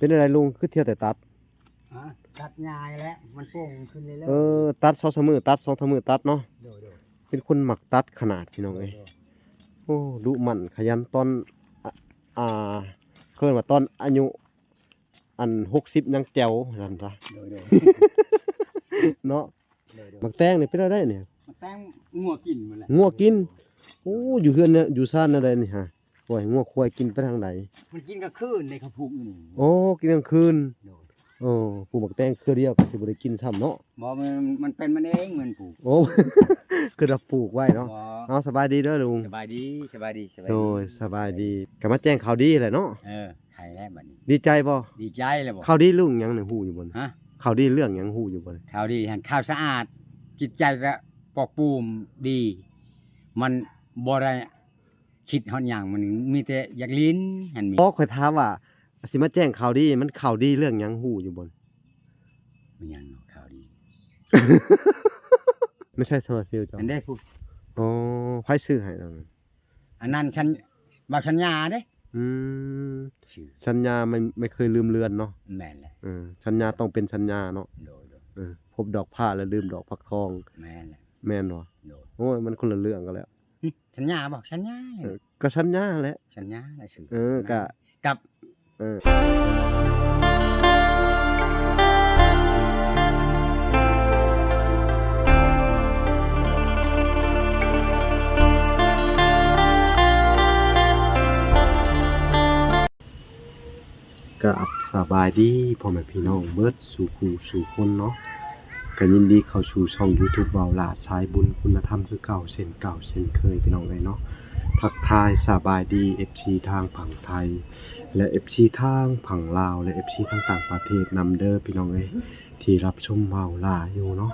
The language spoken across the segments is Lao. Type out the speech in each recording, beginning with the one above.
ປັນຈັ່ງໃດລຸງ ຄືທ່ຽວແຕ່ຕັດ? ຮະ? ຕັດຫຍ້າແຫຼະ ມັນໂປ່ງຂຶ້ນເລື້ອຍໆ. ເອີ ຕັດສອງສາມມື້ ຕັດສອງສາມມື້ຕັດເນາະ. ໂດຍໆ. ເປັນຄົນມັກຕັດຂະໜາດ ພີ່ນ້ອງເອີຍ. ໂດຍໆ. ໂອ້ ດຸໝັ່ນຂະຫຍັນ ຕອນ ອາ ອາ ເອີ້ນວ່າຕອນອາຍຸ ອັນ ຫົກສິບຍັງແຈ່ວວ່າຊັ້ນຊະ. ໂດຍໆ. ເນາະ. ໂດຍໆ. ໝາກແຕງນີ້ເປັນແນວໃດນີ້? ໝາກແຕງງົວກິນໝົດແຫຼະ. ງົວກິນ? ໂອ້ ຢູ່ເຮືອນແນວ ຢູ່ຊານແນວໃດນີ້ຫະ? ໂອ້ຍ ງົວຄວາຍກິນໄປທາງໃດ? ມັນກິນກາງຄືນໃນເຂົາຜູກຢູ່ນີ້. ໂອ້ ກິນກາງຄືນ. ໂດຍ. ໂອ້ ປູກໝາກແຕງເທື່ອດຽວກໍຊິບໍ່ໄດ້ກິນຊ້ຳເນາະ. ບໍ່ ມັນ ມັນເປັນມັນເອງ ມັນປູກ. ໂອ້ ຄືວ່າປູກໄວ້ເນາະ. ບໍ່. ເອົາ ສະບາຍດີເດີລຸງ. ສະບາຍດີ ສະບາຍດີ ສະບາຍດີ. ໂດຍ ສະບາຍດີ. ກໍມາແຈ້ງຂ່າວດີແຫຼະເນາະ. ເອີ ໃຫ້ແລ້ວບັດນີ້. ດີໃຈບໍ່? ດີໃຈແລ້ວບໍ່? ຂ່າວດີເລື່ອງຫຍັງນີ້ຮູ້ຢູ່ບໍ່? ຮະ? ຂ່າວດີເລື່ອງຫຍັງຮູ້ຢູ່ບໍ່? ຂ່າວດີຫັ້ນ ຂ່າວສະອາດ ຈິດໃຈກໍປອກປູມດີ ມັນບໍ່ໄດ້ຄິດຮອດຫຍັງ ມັນມີແຕ່ຢາກຫຼິ້ນຫັ້ນມີ. ອໍ ຂ້ອຍຖາມວ່າ ຊິມາແຈ້ງຂ່າວດີ ມັນຂ່າວດີເລື່ອງຫຍັງຮູ້ຢູ່ບໍ່? ແມ່ນຫຍັງເນາະຂ່າວດີ? ໄມ່ໃຊ່ໂຊລາເຊວເຈົ້າ? ອັນໃດພຸ້ນ? ອໍ ໃຜຊື້ໃຫ້ລະ? ອັນນັ້ນສັນ ບ່າວສັນຍາເດ້. ອືມ ຊື່ ສັນຍາໄມ່ ໄມ່ເຄີຍລືມເລືອນເນາະ. ແມ່ນແຫຼະ. ເອີ ສັນຍາຕ້ອງເປັນສັນຍາເນາະ. ໂດຍໆ. ເອີ ພົບດອກພ້າແລະລືມດອກຜັກທອງ. ແມ່ນແຫຼະ. ແມ່ນບໍ່? ໂດຍ. ໂອ້ຍ ມັນຄົນລະເລື່ອງກັນແລ້ວ. ຫຶ ສັນຍາບໍ່? ສັນຍາແຫຼະ. ເອີ ກໍສັນຍາແຫຼະຊື່. ເອີ ກໍ ກັບ ເອີ ກະສະບາຍດີພໍ່ແມ່ພີ່ນ້ອງເບິດສູ່ຄູ່ສູ່ຄົນເນາະ. ກະຍິນດີເຂົ້າສູ່ຊ່ອງຢູທູບບ່າວຫຼ້າສາຍບຸນຄຸນນະທຳຄືເກົ່າເຊັ່ນເກົ່າເຊັ່ນເຄີຍ ພີ່ນ້ອງເອີຍເນາະ. ທັກທາຍສະບາຍດີເອັຟຊີທາງຝັ່ງໄທ ແລະ ເອັຟຊີທາງຝັ່ງລາວ ແລະ ເອັຟຊີທາງຕ່າງປະເທດນຳເດີ ພີ່ນ້ອງເອີຍ ທີ່ຮັບຊົມບ່າວຫຼ້າຢູ່ເນາະ.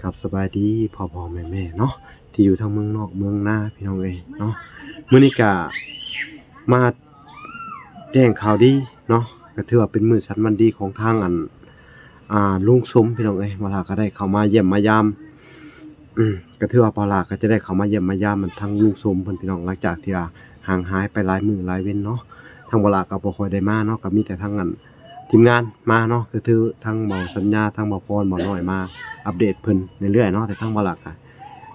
ກັບສະບາຍດີພໍ່ໆແມ່ໆເນາະ ທີ່ຢູ່ທາງເມືອງນອກເມືອງນາ ພີ່ນ້ອງເອີຍເນາະ. ມື້ນີ້ກະມາ ແຈ້ງຂ່າວດີເນາະ ກໍຖືວ່າເປັນມື້ສັນວັນດີຂອງທາງອັນ ອ່າ ລຸງສົມ ພີ່ນ້ອງເອີຍ. ບ່າວຫຼ້າກໍໄດ້ເຂົ້າມາຢ້ຽມມາຢາມ ອືມ ກໍຖືວ່າບ່າວຫຼ້າກໍຈະໄດ້ເຂົ້າມາຢ້ຽມມາຢາມທາງລຸງສົມເພິ່ນ ພີ່ນ້ອງ ຫຼັງຈາກທີ່ວ່າຫ່າງຫາຍໄປຫຼາຍມື້ຫຼາຍເວັນເນາະ. ທາງບ່າວຫຼ້າກໍບໍ່ຄ່ອຍໄດ້ມາເນາະ ກໍມີແຕ່ທາງອັນທີມງານມາເນາະ ກໍຖືທາງບ່າວສັນຍາ ທາງບ່າວພອນ ບ່າວນ້ອຍມາອັບເດດເພິ່ນເລື້ອຍໆເນາະ. ແຕ່ທາງບ່າວຫຼ້າກໍ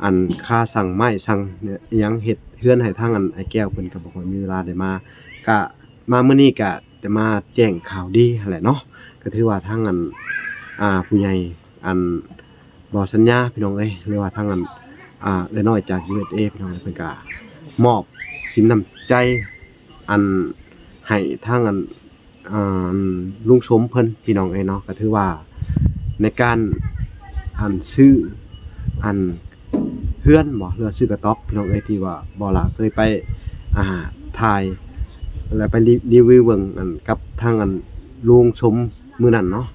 ອັນ ຄາສັ່ງໄມ້ສັ່ງອີ່ຫຍັງ ເຮັດເຮືອນໃຫ້ທາງອັນອ້າຍແກ້ວເພິ່ນກໍບໍ່ຄ່ອຍມີເວລາໄດ້ມາ. ກະມາມື້ນີ້ກະຈະມາແຈ້ງຂ່າວດີຫັ້ນແຫຼະເນາະ. ກໍຖືວ່າທາງອັນ ອ່າ ຜູ້ໃຫຍ່ ອັນ ບໍ່ສັນຍາ ພີ່ນ້ອງເອີຍ ຫຼືວ່າທາງອັນ ອ່າ ເອື້ອຍນ້ອຍຈາກ ຢູເອັສເອ ພີ່ນ້ອງເອີຍ ເພິ່ນກະມອບສິນນ້ຳໃຈ ອັນ ໃຫ້ທາງອັນ ອ່າ ລຸງສົມເພິ່ນ ພີ່ນ້ອງເອີຍເນາະ. ກໍຖືວ່າໃນການ ອັນ ຊື້ ອັນ ເຮືອນບໍ ຫຼືວ່າຊື້ກະຕ໊ອບ ພີ່ນ້ອງເອີຍ ທີ່ວ່າບ່າວຫຼ້າເຄີຍໄປ ອ່າ ຖ່າຍ ແລະ ໄປຣີ ຣີວິວເບິ່ງ ອັນ ກັບທາງ ອັນ ລຸງສົມມື້ນັ້ນເນາະ.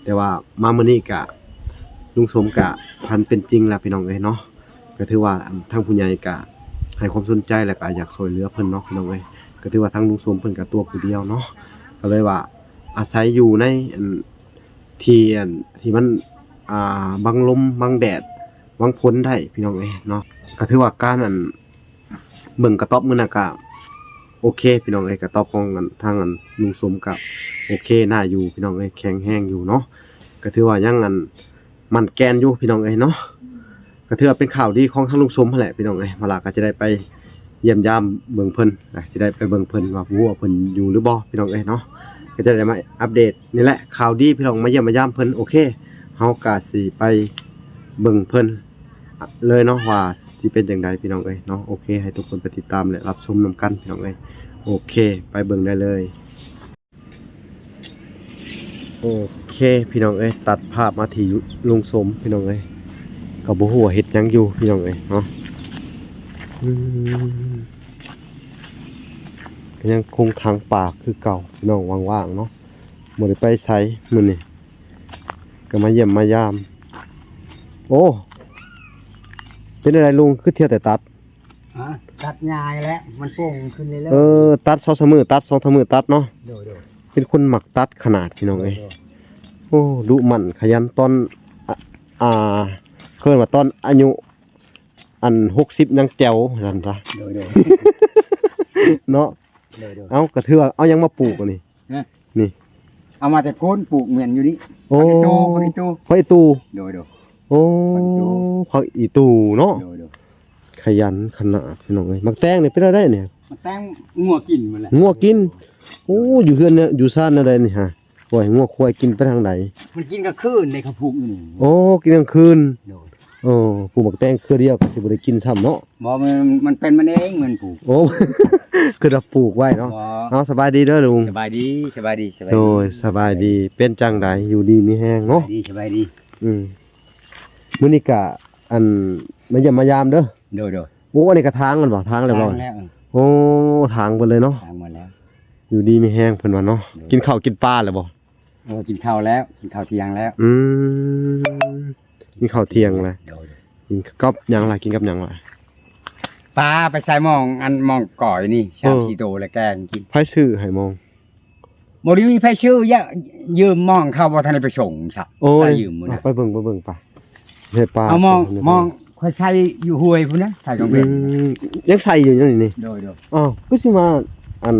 ແຕ່ວ່າມາມື້ນີ້ກະ ລຸງສົມກະພັນເປັນຈິງແລ້ວ ພີ່ນ້ອງເອີຍເນາະ. ກໍຖືວ່າ ອັນ ທາງຜູ້ໃຫຍ່ກະໃຫ້ຄວາມສົນໃຈ ແລະ ກະຢາກຊ່ວຍເຫຼືອເພິ່ນເນາະ ພີ່ນ້ອງເອີຍ. ກໍຖືວ່າທາງລຸງສົມເພິ່ນກະຕົວຜູ້ດຽວເນາະ ກໍເລີຍວ່າອາໄສຢູ່ໃນ ອັນ ທີ່ ອັນ ທີ່ມັນ ອ່າ ບັງລົມ ບັງແດດ ບັງຝົນໄດ້ ພີ່ນ້ອງເອີຍເນາະ. ກໍຖືວ່າການ ອັນ ເບິ່ງກະຕ໊ອບມື້ນັ້ນກະໂອເຄ ພີ່ນ້ອງເອີຍ. ກະຕ໊ອບຂອງ ອັນ ທາງ ອັນ ລຸງສົມກະໂອເຄໜ້າຢູ່ ພີ່ນ້ອງເອີຍ ແຂງແຮງຢູ່ເນາະ. ກະຖືວ່າຍັງ ອັນ ໝັ້ນແກ່ນຢູ່ ພີ່ນ້ອງເອີຍເນາະ. ກໍຖືວ່າເປັນຂ່າວດີຂອງທາງລຸງສົມຫັ້ນແຫຼະ ພີ່ນ້ອງເອີຍ. ບ່າວຫຼ້າກໍຈະໄດ້ໄປຢ້ຽມຢາມເບິ່ງເພິ່ນ ຈະໄດ້ໄປເບິ່ງເພິ່ນວ່າບໍ່ຮູ້ວ່າເພິ່ນຢູ່ຫຼືບໍ່ ພີ່ນ້ອງເອີຍເນາະ. ກໍຈະໄດ້ມາອັບເດດນີ້ແຫຼະ ຂ່າວດີ ພີ່ນ້ອງ ມາຢ້ຽມມາຢາມເພິ່ນ. ໂອເຄ ເຮົາກໍຊິໄປເບິ່ງເພິ່ນເລີຍເນາະ ວ່າຊິເປັນຈັ່ງໃດ ພີ່ນ້ອງເອີຍເນາະ. ໂອເຄ ໃຫ້ທຸກຄົນໄປຕິດຕາມ ແລະ ຮັບຊົມນຳກັນ ພີ່ນ້ອງເອີຍ. ໂອເຄ ໄປເບິ່ງໄດ້ເລີຍ. ໂອເຄ ພີ່ນ້ອງເອີຍ ຕັດພາບມາທີ່ລຸງສົມ ພີ່ນ້ອງເອີຍ ກໍບໍ່ຮູ້ວ່າເຮັດຫຍັງຢູ່ ພີ່ນ້ອງເອີຍເນາະ. ອືມ ກໍຍັງຄົງຖັງປາຄືເກົ່າ ພີ່ນ້ອງ ວ່າງໆເນາະ ບໍ່ໄດ້ໄປໃສມື້ນີ້ ກໍມາຢ້ຽມມາຢາມ. ໂອ້ ເປັນຈັ່ງໃດລຸງ ຄືທ່ຽວແຕ່ຕັດ? ຮະ? ຕັດຫຍ້າແຫຼະ ມັນໂປ່ງຂຶ້ນເລື້ອຍໆ. ເອີ ຕັດສອງສາມມື້ ຕັດສອງສາມມື້ຕັດເນາະ. ໂດຍໆ. ເປັນຄົນມັກຕັດຂະໜາດ ພີ່ນ້ອງເອີຍ. ໂດຍໆ. ໂອ້ ດຸໝັ່ນຂະຫຍັນ ຕອນ ອາ ອາ ເອີ້ນວ່າຕອນອາຍຸ ອັນ ຫົກສິບຍັງແຈ່ວວ່າຊັ້ນຊະ. ໂດຍໆ. ເນາະ. ໂດຍໆ. ເອົາ ກະຖືວ່າເອົາຫຍັງມາປູກອັນນີ້? ຮະ? ນີ້ ເອົາມາແຕ່ໂພນ ປູກແມ່ນຢູ່ນີ້. ໂອ້ ຜັກອີຕູ ຜັກອີຕູ ຜັກອີຕູ. ໂດຍໆ. ໂອ້ ຜັກອີຕູ ຜັກອີຕູເນາະ. ໂດຍໆ. ຂະຫຍັນຂະໜາດ ພີ່ນ້ອງເອີຍ. ໝາກແຕງນີ້ເປັນແນວໃດນີ້? ໝາກແຕງງົວກິນໝົດແຫຼະ. ງົວກິນ. ໂອ້ ຢູ່ເຮືອນ ຢູ່ຊານແນວໃດນີ້ຫະ? ປ່ອຍງົວຄວາຍກິນໄປທາງໃດ? ມັນກິນກາງຄືນເດ້ ເຂົາຜູກຢູ່ນີ້. ໂອ້ ກິນກາງຄືນ. ໂດຍ. ໂອ້ ປູກໝາກແຕງເຄືອດຽວກໍຊິບໍ່ໄດ້ກິນຊ້ຳເນາະ. ບໍ່ ມັນ ມັນເປັນມັນເອງ ມັນປູກ. ໂອ້ ຄືວ່າປູກໄວ້ເນາະ. ບໍ່. ເອົາ ສະບາຍດີເດີລຸງ. ສະບາຍດີ ສະບາຍດີ ສະບາຍດີ. ໂດຍ ສະບາຍດີ. ເປັນຈັ່ງໃດ? ຢູ່ດີມີແຮງເນາະ. ສະບາຍດີ ສະບາຍດີ. ອືມ ມື້ນີ້ກະ ອັນ ມາຢ້ຽມມາຢາມເດີ. ໂດຍໆ. ໂອ້ ອັນນີ້ກະຖາງແມ່ນບໍ່? ຖາງແລ້ວບໍ່? ຖາງແລ້ວ. ໂອ້ ຖາງເບິດເລີຍເນາະ. ຖາງໝົດແລ້ວ. ຢູ່ດີມີແຮງເພິ່ນວ່າເນາະ. ໂດຍ. ກິນເຂົ້າກິນປາແລ້ວບໍ່? ເອີ ກິນເຂົ້າແລ້ວ ກິນເຂົ້າທ່ຽງແລ້ວ. ອືມ ກິນເຂົ້າທ່ຽງແລ້ວ. ໂດຍ. ກິນກັບຫຍັງລະ? ກິນກັບຫຍັງລະ? ປາໄປໃສ່ໝອງ ອັນໝອງກ້ອຍນີ້ ເອີ ສາມສີ່ໂຕ ແລ້ວແກງກິນ. ໃຜຊື້ໃຫ້ໝອງ? ບໍ່ໄດ້ມີໃຜຊື້ ຍະ ຢືມໝອງເຂົາ ບໍ່ທັນໄດ້ໄປສົ່ງຊະ. ໂອ້ຍ ໃສ່ຢືມມື້ນະ. ໄປເບິ່ງ ໄປເບິ່ງປະ. ເຮັດປາ ເອົາໝອງ ໝອງຂ້ອຍໃສ່ຢູ່ຫ້ວຍພຸ້ນນະ ໃສ່ກາງເວັນ. ອືມ ຍັງໃສ່ຢູ່ນີ້ນີ້. ໂດຍໆ. ອ້າວ ຄືຊິມາ ອັນ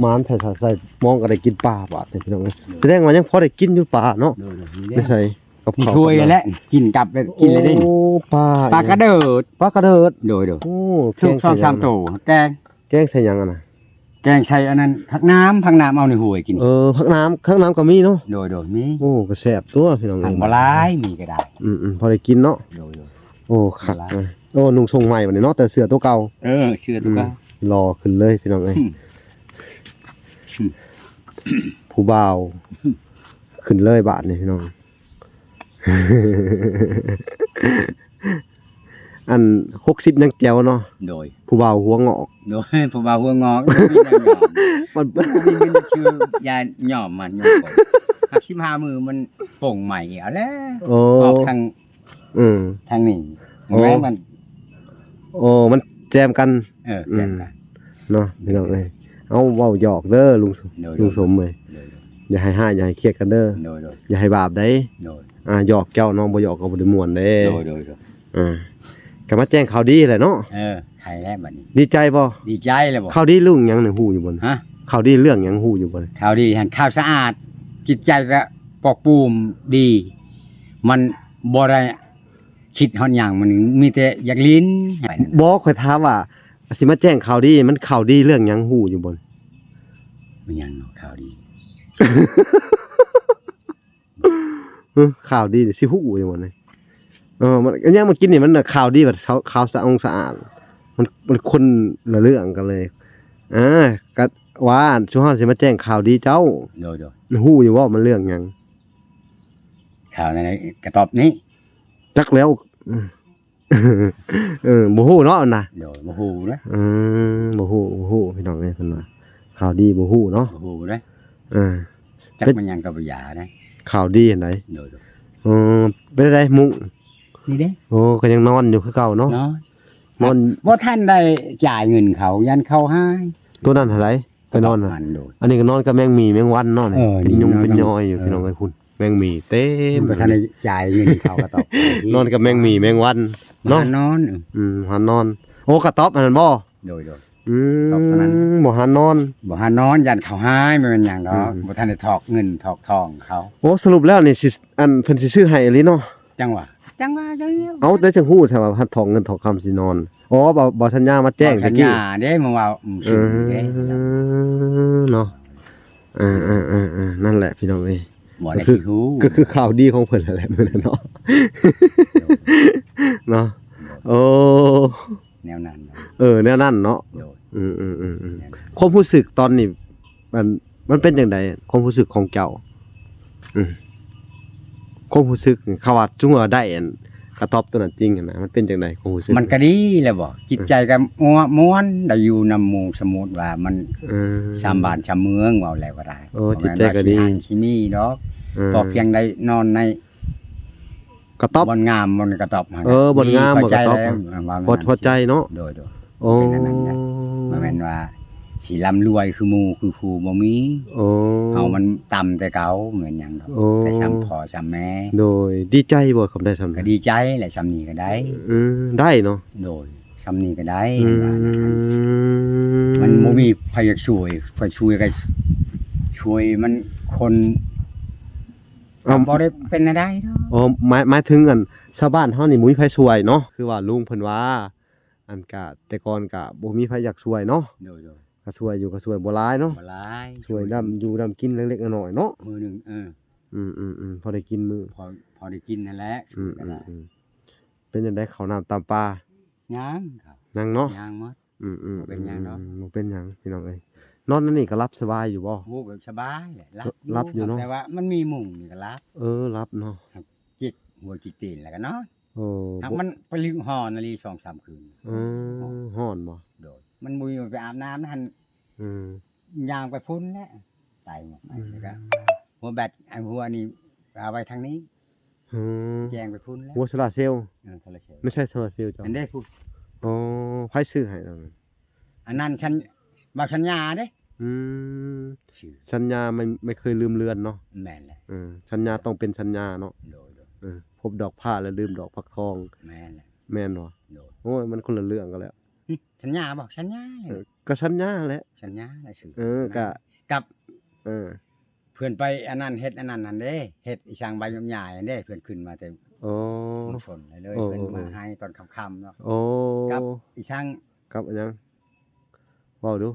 ມານໃສ່ ໃສ່ໝອງກໍໄດ້ກິນປາບາດນີ້ ພີ່ນ້ອງເອີຍ. ໂດຍ. ສະແດງວ່າຍັງພໍໄດ້ກິນຢູ່ປາເນາະ. ໂດຍໆ. ນີ້ເດ້ ໄປໃສ່ກັບເຂົ້າ ມີຖ້ວຍແຫຼະ ກິນກັບແບບກິນແລ້ວເດ້. ໂອ້ ປາ ປາກະເດີດ ປາກະເດີດ. ໂດຍໆ. ໂອ້ ແກງ ສອງສາມໂຕ ແກງ ແກງໃສ່ຫຍັງຫັ້ນນະ? ແກງໃສ່ອັນນັ້ນ ຜັກໜາມ ຜັກໜາມເອົາໃນຫ້ວຍກິນ. ເອີ ຜັກໜາມ ຜັກໜາມກໍມີເນາະ. ໂດຍໆ ມີ. ໂອ້ ກໍແຊບຕົວະ ພີ່ນ້ອງເອີຍ. ບໍ່ຫຼາຍ ມີກໍໄດ້. ອືມໆ ພໍໄດ້ກິນເນາະ. ໂດຍໆ. ໂອ້ ຄັກນະ. ໂອ້ ນຸ່ງຊົງໃໝ່ບັດນີ້ເນາະ ແຕ່ເສື້ອຕົວເກົ່າ. ເອີ ເສື້ອຕົວເກົ່າ. ອືມ ຫຼໍ່ຂຶ້ນເລີຍ ພີ່ນ້ອງເອີຍ. ອືມ ຜູ້ບ່າວຂຶ້ນເລີຍບາດນີ້ ພີ່ນ້ອງ. ອັນ ຫົກສິບຍັງແຈວເນາະ. ໂດຍ. ຜູ້ບ່າວຫົວງອກ. ໂດຍ ຜູ້ບ່າວຫົວງອກ ມັນ ມັນບໍ່ມີເງິນຊື້ຢາຍ້ອມມັນ ຍ້ອມຜົມ. ຮັບສິບຫ້າມື້ມັນປົ່ງໃໝ່ເອົາແລ້ວ. ໂອ້ ອອກທາງ ອືມ ທາງນີ້. ໂອ້ ແມ່ນມັນ ໂອ້ ມັນແຈມກັນ. ເອີ ແຈມກັນ ອືມ ເນາະ ພີ່ນ້ອງເອີຍ. ເອົາ ເວົ້າຫຍອກເດີລຸງ ໂດຍໆ ລຸງສົມເອີຍ. ໂດຍໆ. ຢ່າໃຫ້ຮ້າຍ ຢ່າໃຫ້ຄຽດກັນເດີ. ໂດຍໆ. ຢ່າໃຫ້ບາບໃດ. ໂດຍ. ອ່າ ຫຍອກເຈົ້າເນາະ ບໍ່ຫຍອກກໍບໍ່ໄດ້ມ່ວນເດ້. ໂດຍໆ. ອ່າ ກໍມາແຈ້ງຂ່າວດີແຫຼະເນາະ. ເອີ ໃຫ້ແລ້ວບັດນີ້. ດີໃຈບໍ່? ດີໃຈແລ້ວບໍ່? ຂ່າວດີເລື່ອງຫຍັງນີ້ຮູ້ຢູ່ບໍ່? ຮະ? ຂ່າວດີເລື່ອງຫຍັງຮູ້ຢູ່ບໍ່? ຂ່າວດີຫັ້ນ ຂ່າວສະອາດ ຈິດໃຈກໍປອກປູມດີ ມັນບໍ່ໄດ້ຄິດຮອດຫຍັງ ມັນມີແຕ່ຢາກຫຼິ້ນ. ບໍ່ ຂ້ອຍຖາມວ່າ ຊິມາແຈ້ງຂ່າວດີ ມັນຂ່າວດີເລື່ອງຫຍັງຮູ້ຢູ່ບໍ່? ແມ່ນຫຍັງເນາະ ຂ່າວດີ? ເອີ ຂ່າວດີນີ້ຊິຮູ້ຢູ່ບໍ່ນີ້? ເອີ ມັນ ອັນຫຍັງມາກິນນີ້ ມັນນະຂ່າວດີ ແບບຂາວ ຂາວສະອອງສະອາດ ມັນ ມັນຄົນລະເລື່ອງກັນເລີຍ. ອ່າ ກະວ່າຊຸມເຮົາຊິມາແຈ້ງຂ່າວດີເຈົ້າ. ໂດຍໆ. ຮູ້ຢູ່ບໍ່ ມັນເລື່ອງຫຍັງ? ຂ່າວໃນກະຕ໊ອບນີ້ ຈັກແລ້ວ. ເອີ ບໍ່ຮູ້ເນາະນະ. ໂດຍ ບໍ່ຮູ້ເນາະ. ອືມ ບໍ່ຮູ້ ບໍ່ຮູ້ ພີ່ນ້ອງເອີຍ ເພິ່ນວ່າຂ່າວດີບໍ່ຮູ້ເນາະ. ບໍ່ຮູ້ເດ້. ເອີ ຈັກແມ່ນຫຍັງກໍບໍ່ຢາເດ້ ຂ່າວດີຫັ້ນໃດ. ໂດຍໆ. ເອີ ເປັນໃດມຸ້ງ? ນີ້ເດ້. ໂອ້ ກໍຍັງນອນຢູ່ຄືເກົ່າເນາະ. ນອນ ນອນ ບໍ່ທັນໄດ້ຈ່າຍເງິນເຂົາ ຢ້ານເຂົາຫາຍ. ໂຕນັ້ນຫັ້ນໃດ? ໄປນອນນະ. ໂດຍ. ອັນນີ້ກໍນອນກັບແມງໝີ່ແມງວັນເນາະ. ເອີ ເປັນຍຸງເປັນຍອຍຢູ່ ເອີ ພີ່ນ້ອງເອີຍ ພຸ້ນ ແມງໝີ່ເຕັມ. ບໍ່ທັນໄດ້ຈ່າຍເງິນເຂົາກໍຕ້ອງ ນອນກັບແມງໝີ່ແມງວັນເນາະ. ຫານອນ ອືມ ຫານອນ. ໂອ້ ກະຕ໊ອບອັນນັ້ນບໍ່? ໂດຍໆ. ອືມ ຕ໊ອບອັນນັ້ນ ບໍ່ຫານອນ ບໍ່ຫານອນ ຢ້ານເຂົາຫາຍ ບໍ່ແມ່ນຫຍັງດອກ. ອືມ ບໍ່ທັນໄດ້ຖອກເງິນຖອກທອງເຂົາ. ໂອ້ ສະຫຼຸບແລ້ວນີ້ຊິ ອັນ ເພິ່ນຊິຊື້ໃຫ້ອີ່ຫຼີເນາະ? ຈັ່ງຫວະ ຈັ່ງຫວະ. ເອົາ ແຕ່ຈັ່ງຮູ້ແທ້ວ່າພັດຖອກເງິນຖອກຄຳຊິນອນ. ອໍ ບໍ່ ບໍ່ທັນຍາມາແຈ້ງແຕ່ກີ້ ບໍ່ທັນຍາເດ້ ມາເວົ້າ ອືມ ຊື່ເດ້. ເອີ ເນາະ. ເອີໆໆໆ ນັ້ນແຫຼະ ພີ່ນ້ອງເອີຍ. ບໍ່ໄດ້ ກໍຄື ຊິຮູ້ ກໍຄືຂ່າວດີຂອງເພິ່ນຫັ້ນແຫຼະມື້ນັ້ນເນາະ. ໂດຍ ເນາະ. ໂອ້ ແນວນັ້ນເນາະ. ເອີ ແນວນັ້ນເນາະ. ໂດຍ. ອືມໆໆໆ ແນວນັ້ນ. ຄວາມຮູ້ສຶກຕອນນີ້ ມັນ ມັນເປັນຈັ່ງໃດ ຄວາມຮູ້ສຶກຂອງເຈົ້າ? ອືມ ຄວາມຮູ້ສຶກ ຄຳວ່າ ສົມມຸດວ່າໄດ້ອັນກະຕ໊ອບໂຕນັ້ນຈິງຫັ້ນນະ ມັນເປັນຈັ່ງໃດຄວາມຮູ້ສຶກ? ມັນກໍດີແລ້ວບໍ່ ຈິດໃຈກໍມ່ວນ ມ່ວນ ໄດ້ຢູ່ນຳໝູ່ ສົມມຸດວ່າມັນ ເອີ ຊາມບ້ານຊາມເມືອງ ເວົ້າແລ້ວກໍໄດ້. ໂອ້ ຈິດໃຈກໍດີ ຊິມີດອກ. ເອີ ພໍພຽງໄດ້ນອນໃນ ກະຕ໊ອບ ບ່ອນງາມ ບ່ອນກະຕ໊ອບຫັ້ນ. ເອີ ບ່ອນງາມ ບ່ອນກະຕ໊ອບ ພໍ ພໍໃຈເນາະ. ໂດຍໆ. ໂອ້ ເປັນອັນນັ້ນນະ ບໍ່ແມ່ນວ່າຊິລ່ຳລວຍຄືໝູ່ຄືຄູ່ ບໍ່ມີ. ໂອ້ ເຮົາມັນຕ່ຳແຕ່ເກົ່າ ແມ່ນຫຍັງດອກ. ໂອ້ ແຕ່ຊ່ຳພໍ່ຊ່ຳແມ່. ໂດຍ. ດີໃຈບໍ່ ຄຳໄດ້ຊ່ຳນັ້ນ? ກໍດີໃຈແຫຼະ ຊ່ຳນີ້ກໍໄດ້. ອືມ ໄດ້ເນາະ. ໂດຍ. ຊ່ຳນີ້ກໍໄດ້. ອືມ ມັນບໍ່ມີໃຜຢາກຊ່ວຍ ໃຜຊ່ວຍກໍ ຊ່ວຍມັນຄົນ ເອົ້າ ບໍ່ໄດ້ເປັນແນວໃດດອກ. ອໍ ໝາຍ ໝາຍເຖິງ ອັນ ຊາວບ້ານເຮົານີ້ບໍ່ມີໃຜຊ່ວຍເນາະ. ຄືວ່າລຸງເພິ່ນວ່າ ອັນ ກະ ແຕ່ກ່ອນກະບໍ່ມີໃຜຢາກຊ່ວຍເນາະ. ໂດຍໆ ກະຊ່ວຍຢູ່ ກະຊ່ວຍບໍ່ຫຼາຍເນາະ. ບໍ່ຫຼາຍ ຊ່ວຍ ຊ່ວຍດຳຢູ່ດຳກິນເລັກໆນ້ອຍໆເນາະ. ມື້ໜຶ່ງ ເອີ ອືມໆໆ ພໍໄດ້ກິນມື້ ພໍ ພໍໄດ້ກິນຫັ້ນແຫຼະ. ອືມໆ ເປັນຈັ່ງໃດເຂົ້ານ້ຳຕຳປາ? ຍັງ ຍັງເນາະ ຍັງໝົດ. ອືມໆ ບໍ່ເປັນຫຍັງດອກ ອືມ ບໍ່ເປັນຫຍັງພີ່ນ້ອງເອີຍ. ນອນອັນນີ້ກໍຫຼັບສະບາຍຢູ່ບໍ່? ໂອ້ ກໍສະບາຍແຫຼະ ຫຼັບຢູ່ ຫຼັບຢູ່ເນາະ ແຕ່ວ່າມັນມີມຸ້ງນີ້ກໍຫຼັບ. ເອີ ຫຼັບເນາະ ຈິກຫົວຈິກຕີນແລ້ວກໍນອນ. ໂອ້ ຫາກມັນໄປລຶກຮ້ອນອີ່ຫຼີສອງສາມຄືນ. ເອີ ຮ້ອນບໍ່? ໂດຍ ມັນບໍ່ມີໄປອາບນ້ຳຫັ້ນ. ອືມ ຍ່າງໄປພຸ້ນແຫຼະ ໄປໝົດ ອືມ ແລ້ວກໍຫົວແບັດ ອັນຫົວນີ້ເອົາໄວ້ທາງນີ້. ແຈງໄປພຸ້ນແລ້ວ ຫົວໂຊລາເຊວ. ເອີ ໂຊລາເຊວ ໄດ້ໃຊ້ໂຊລາເຊວເຈົ້າ ອັນເດ້ພຸ້ນ. ອໍ ໃຜຊື້ໃຫ້ລະ? ອັນນັ້ນສັນ ບ່າວສັນຍາເດ້. ອືມ ສັນຍາໄມ່ ໄມ່ເຄີຍລືມເລືອນເນາະ. ແມ່ນແຫຼະ ເອີ ສັນຍາຕ້ອງເປັນສັນຍາເນາະ. ໂດຍໆ ເອີ ພົບດອກຟ້າແລ້ວລືມດອກຟັກທອງ. ແມ່ນແຫຼະ ແມ່ນບໍ່? ໂດຍ ໂອ້ຍ ມັນຄົນລະເລື່ອງກັນແລ້ວ. ຫຶ ສັນຍາບໍ່? ສັນຍາ ເອີ ກໍສັນຍາແຫຼະ ສັນຍາແຫຼະຊື່. ເອີ ກະ ກັບ ເອີ ເພິ່ນໄປອັນນັ້ນເຮັດອັນນັ້ນຫັ້ນເດ້ ເຮັດອີ່ສັງໃບຍາຍຫັ້ນເດ້ ເພິ່ນຂຶ້ນມາແຕ່ ໂອ້ ເມືອງຊົນເລີຍ ເອີ ເພິ່ນມາໃຫ້ຕອນຄ່ຳໆເນາະ. ໂອ້ ກັບອີ່ສັງ ກັບອີ່ຫຍັງ ເວົ້າດູ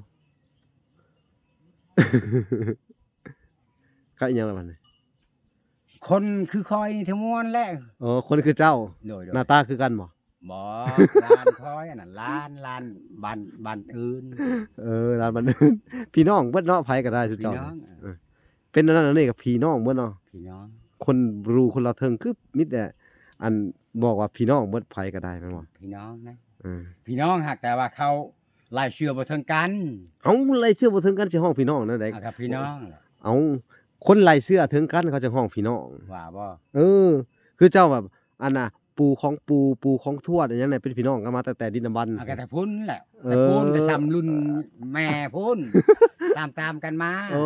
ກັບອີ່ຫຍັງລະບັດນີ້? ຄົນຄືຂ້ອຍນີ້ທັງມວນແຫຼະ. ໂອ້ ຄົນຄືເຈົ້າ. ໂດຍໆ ໜ້າຕາຄືກັນບໍ່? ບໍ່ ຫຼານຂ້ອຍອັນນັ້ນ ຫຼານ ຫຼານບ້ານ ບ້ານອື່ນ. ເອີ ຫຼານບ້ານອື່ນ ພີ່ນ້ອງເບິດເນາະ ໃຜກໍໄດ້ຊຸມເຈົ້າ. ພີ່ນ້ອງ ເອີ ເປັນອັນນັ້ນອັນນີ້ກໍພີ່ນ້ອງເບິດເນາະ ພີ່ນ້ອງ. ຄົນຢູ່ຄົນລະເທິງ ຄືມີແຕ່ອັນບອກວ່າພີ່ນ້ອງເບິດ ໃຜກໍໄດ້ແມ່ນບໍ່? ພີ່ນ້ອງນະ ເອີ ພີ່ນ້ອງ ຫາກແຕ່ວ່າເຂົາລາຍເຊື້ອບໍ່ເຖິງກັນ. ເອົ້າ ລາຍເຊື້ອບໍ່ເຖິງກັນ ຊິຮ້ອງພີ່ນ້ອງແນວໃດ? ເອົາ ກໍພີ່ນ້ອງແຫຼະ. ເອົາ ຄົນລາຍເຊື້ອເຖິງກັນ ເຂົາຈະຮ້ອງພີ່ນ້ອງ ວ່າບໍ່? ເອີ ຄືເຈົ້າແບບ ອັນນ່າ ປູຂອງປູ ປູຂອງທວດ ອີ່ຫຍັງນີ້ ເປັນພີ່ນ້ອງກັນມາຕັ້ງແຕ່ດິນດຳບັນ. ອ່າ ກໍແຕ່ພຸ້ນແຫຼະ ເອີ ແຕ່ພຸ້ນ ແຕ່ຊ່ຳລຸ້ນແມ່ພຸ້ນ ຕາມໆກັນມາ. ໂອ້